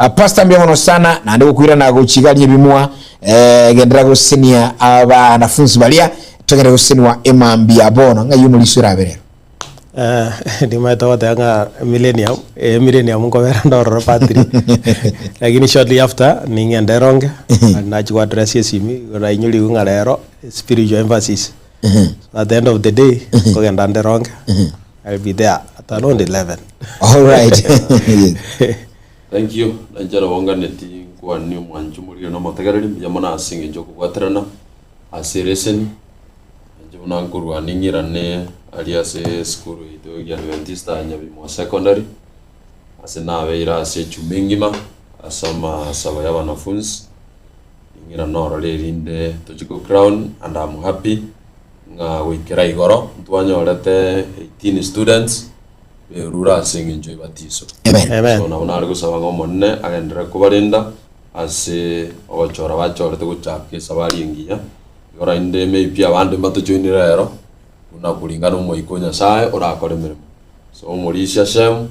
uh, pastor mbya muno sana na ndi gukwira na guchigaria bimwa eh, gendera gusinia abanafunzi baria tugere gusiniwa emambia bono ng'ayu mulisha uraberero Eh, ndimaete goteba ng'a millennium, eh, millennium nkobera ndororo patri lakini shortly after ning'ende eronge nachi address esimi nainyoriwu ng'a rero spiritual emphasis so at the end of the day nkogenda nde ronge I'll be there at around 11 all right yes. Thank you. Nanchera bonganeti nkwani omwancho morire na omotegereri mbuya mono ase eng'encho okobwaterana ase eleseni inche buna nkorwa ning'irane aria ase esukuru yaito ya Adventista ya Nyabimo Secondary ase nabeire ase echuma engima ase amasabo ya abanafunzi. Ng'irane ororo erinde tochie go crown and am happy ng'a goikera igoro ntwanyorete 18 students berure ase eng'encho y'ebatiso. Amen. Amen. So nabo nare gosaba ng'a Omonene agenderere kobarenda ase ogochora bachorete gochaka esabari engiya, igo naende maybe abande mbatojoinire rero buna kuringana omoika o Nyasaye orakore emeremo. So omorisia Shem,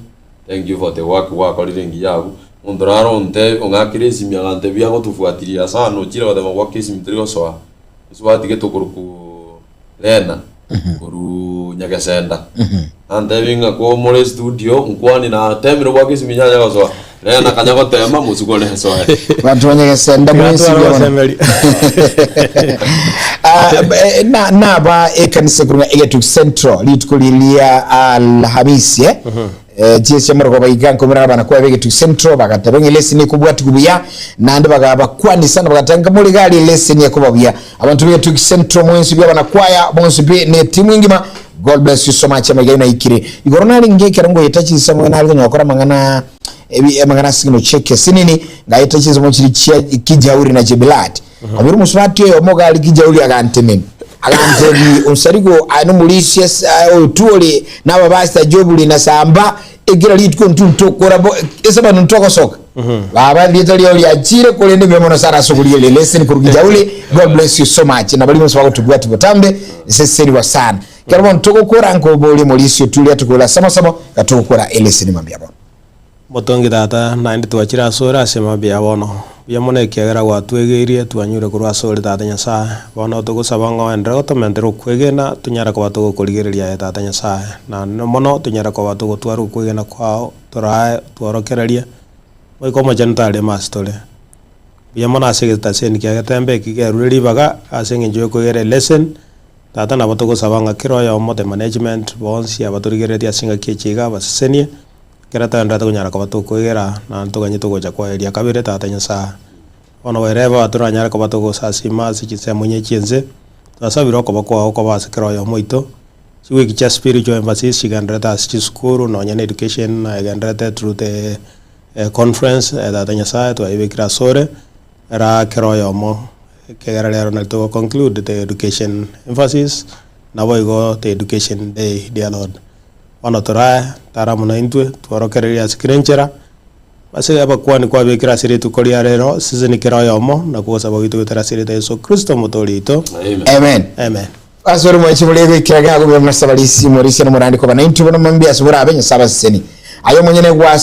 thank you for the work gwakorire engiya abwo, omonto naro onte ong'akire esimi agantebia agotofuatilia sana ochire goteba goaka esimi tori gosoa, eswati gete okorokwa Lena korwa Nyagesenda, antebie ng'a komore estudio nkwani natemire goaka esimi nyanya gosoa, Lena kanya gotema mosukore esoe. Banto ba Nyagesenda mwensi Tiga mbuya mono. tware Ah, eh, na naba ekanisa ekorwa Egetuk Central rituko riria Alhamisi eh Eh, chiese morogo baiga nkomera abana kwa Egetuk Central bagateba ng'a eleseni ekobwatiwa buya naende bagabakwania sana bagateba ng'a more gari eleseni ekoba buya abanto b'Egetuk Central mwensi bia abana kwaya bonsi pi ne timu engima God bless you so much amaiga aino aikire igoro narenge ekero ngoeta chinsemo nare konya gokora amang'ana ebi amang'ana ase kegeno chia ekesinini ngaeta chinsemo chiria chia kijauri na chebilat Kabere omosubati oyomo iga are kijauri agantenena, agantebi, Onsarigo aye nomorisia ase oyo ore nababasi Joburi na Samba, ekero rituko intwe ntokora bo ase abanto ntogosoka. Baba erieta riao riachire, korende mbuya mono sana ase okorigereria lesson korwa Kijauri. God bless you so much. Na baria bonsi bagotobwatia botambe, seseniwa sana. Ekero bono togokora nkoboria omorisia oture atokore ase amasabo, iga togokora eleseni mambia bono. Omotongi Tata, naende twachire asore ase mambia bono. Mbuya mono ekiagera gwatwegeirie, twanyure korwa asore Tata Nyasae. Bono togosaba ng'a oenderere gotomentera okwegena, tonyare koba togokorigereria aye Tata Nyasae. Naende mono tonyare koba togotwara okwegena kwao, torae otworokererie, Omoika Omochenu tareme ase tore. Mbuya mono ase egetaseni kia getembe eki kerure ribaga ase eng'encho yokoigera eleseni, Tata nabo togosaba ng'a kera oyomo the management bonsi abatorigereretie ase engaki eche iga abasesenie, Ekero togendererete konyara koba tokoegera, naende toganye togocha kwaeria kabere Tata Nyasae. Bono wherever toranyare koba togosasima ase chinsemo inye chi'ense, twasabire okoba kwao kobe ase kera oyomo oito, chiweek chia spiritual emphasis chigendererete ase chisukuru nonya na education egendererete through the conference, Tata Nyasae twayebekire asore, era kera oyomo ekiagera rero nari togo conclude the education emphasis, naboigo the education day dear Lord. Bono torae tara amo naintwe, tworokererie ase kera enchera, ase abakuani kwabekire ase rituko ria rero, seseni kera oyomo, na kogosaba gwaito goetera ase erieta Yeso Kristo Omotoori oito. Amen. Amen. Amen. Ase ore mwanche boria goikera gago buya buna sabarisi, morisia na omorandi koba naintwe bono mambia ase borabe Nyasae abaseseni. Aye omonyene gwase.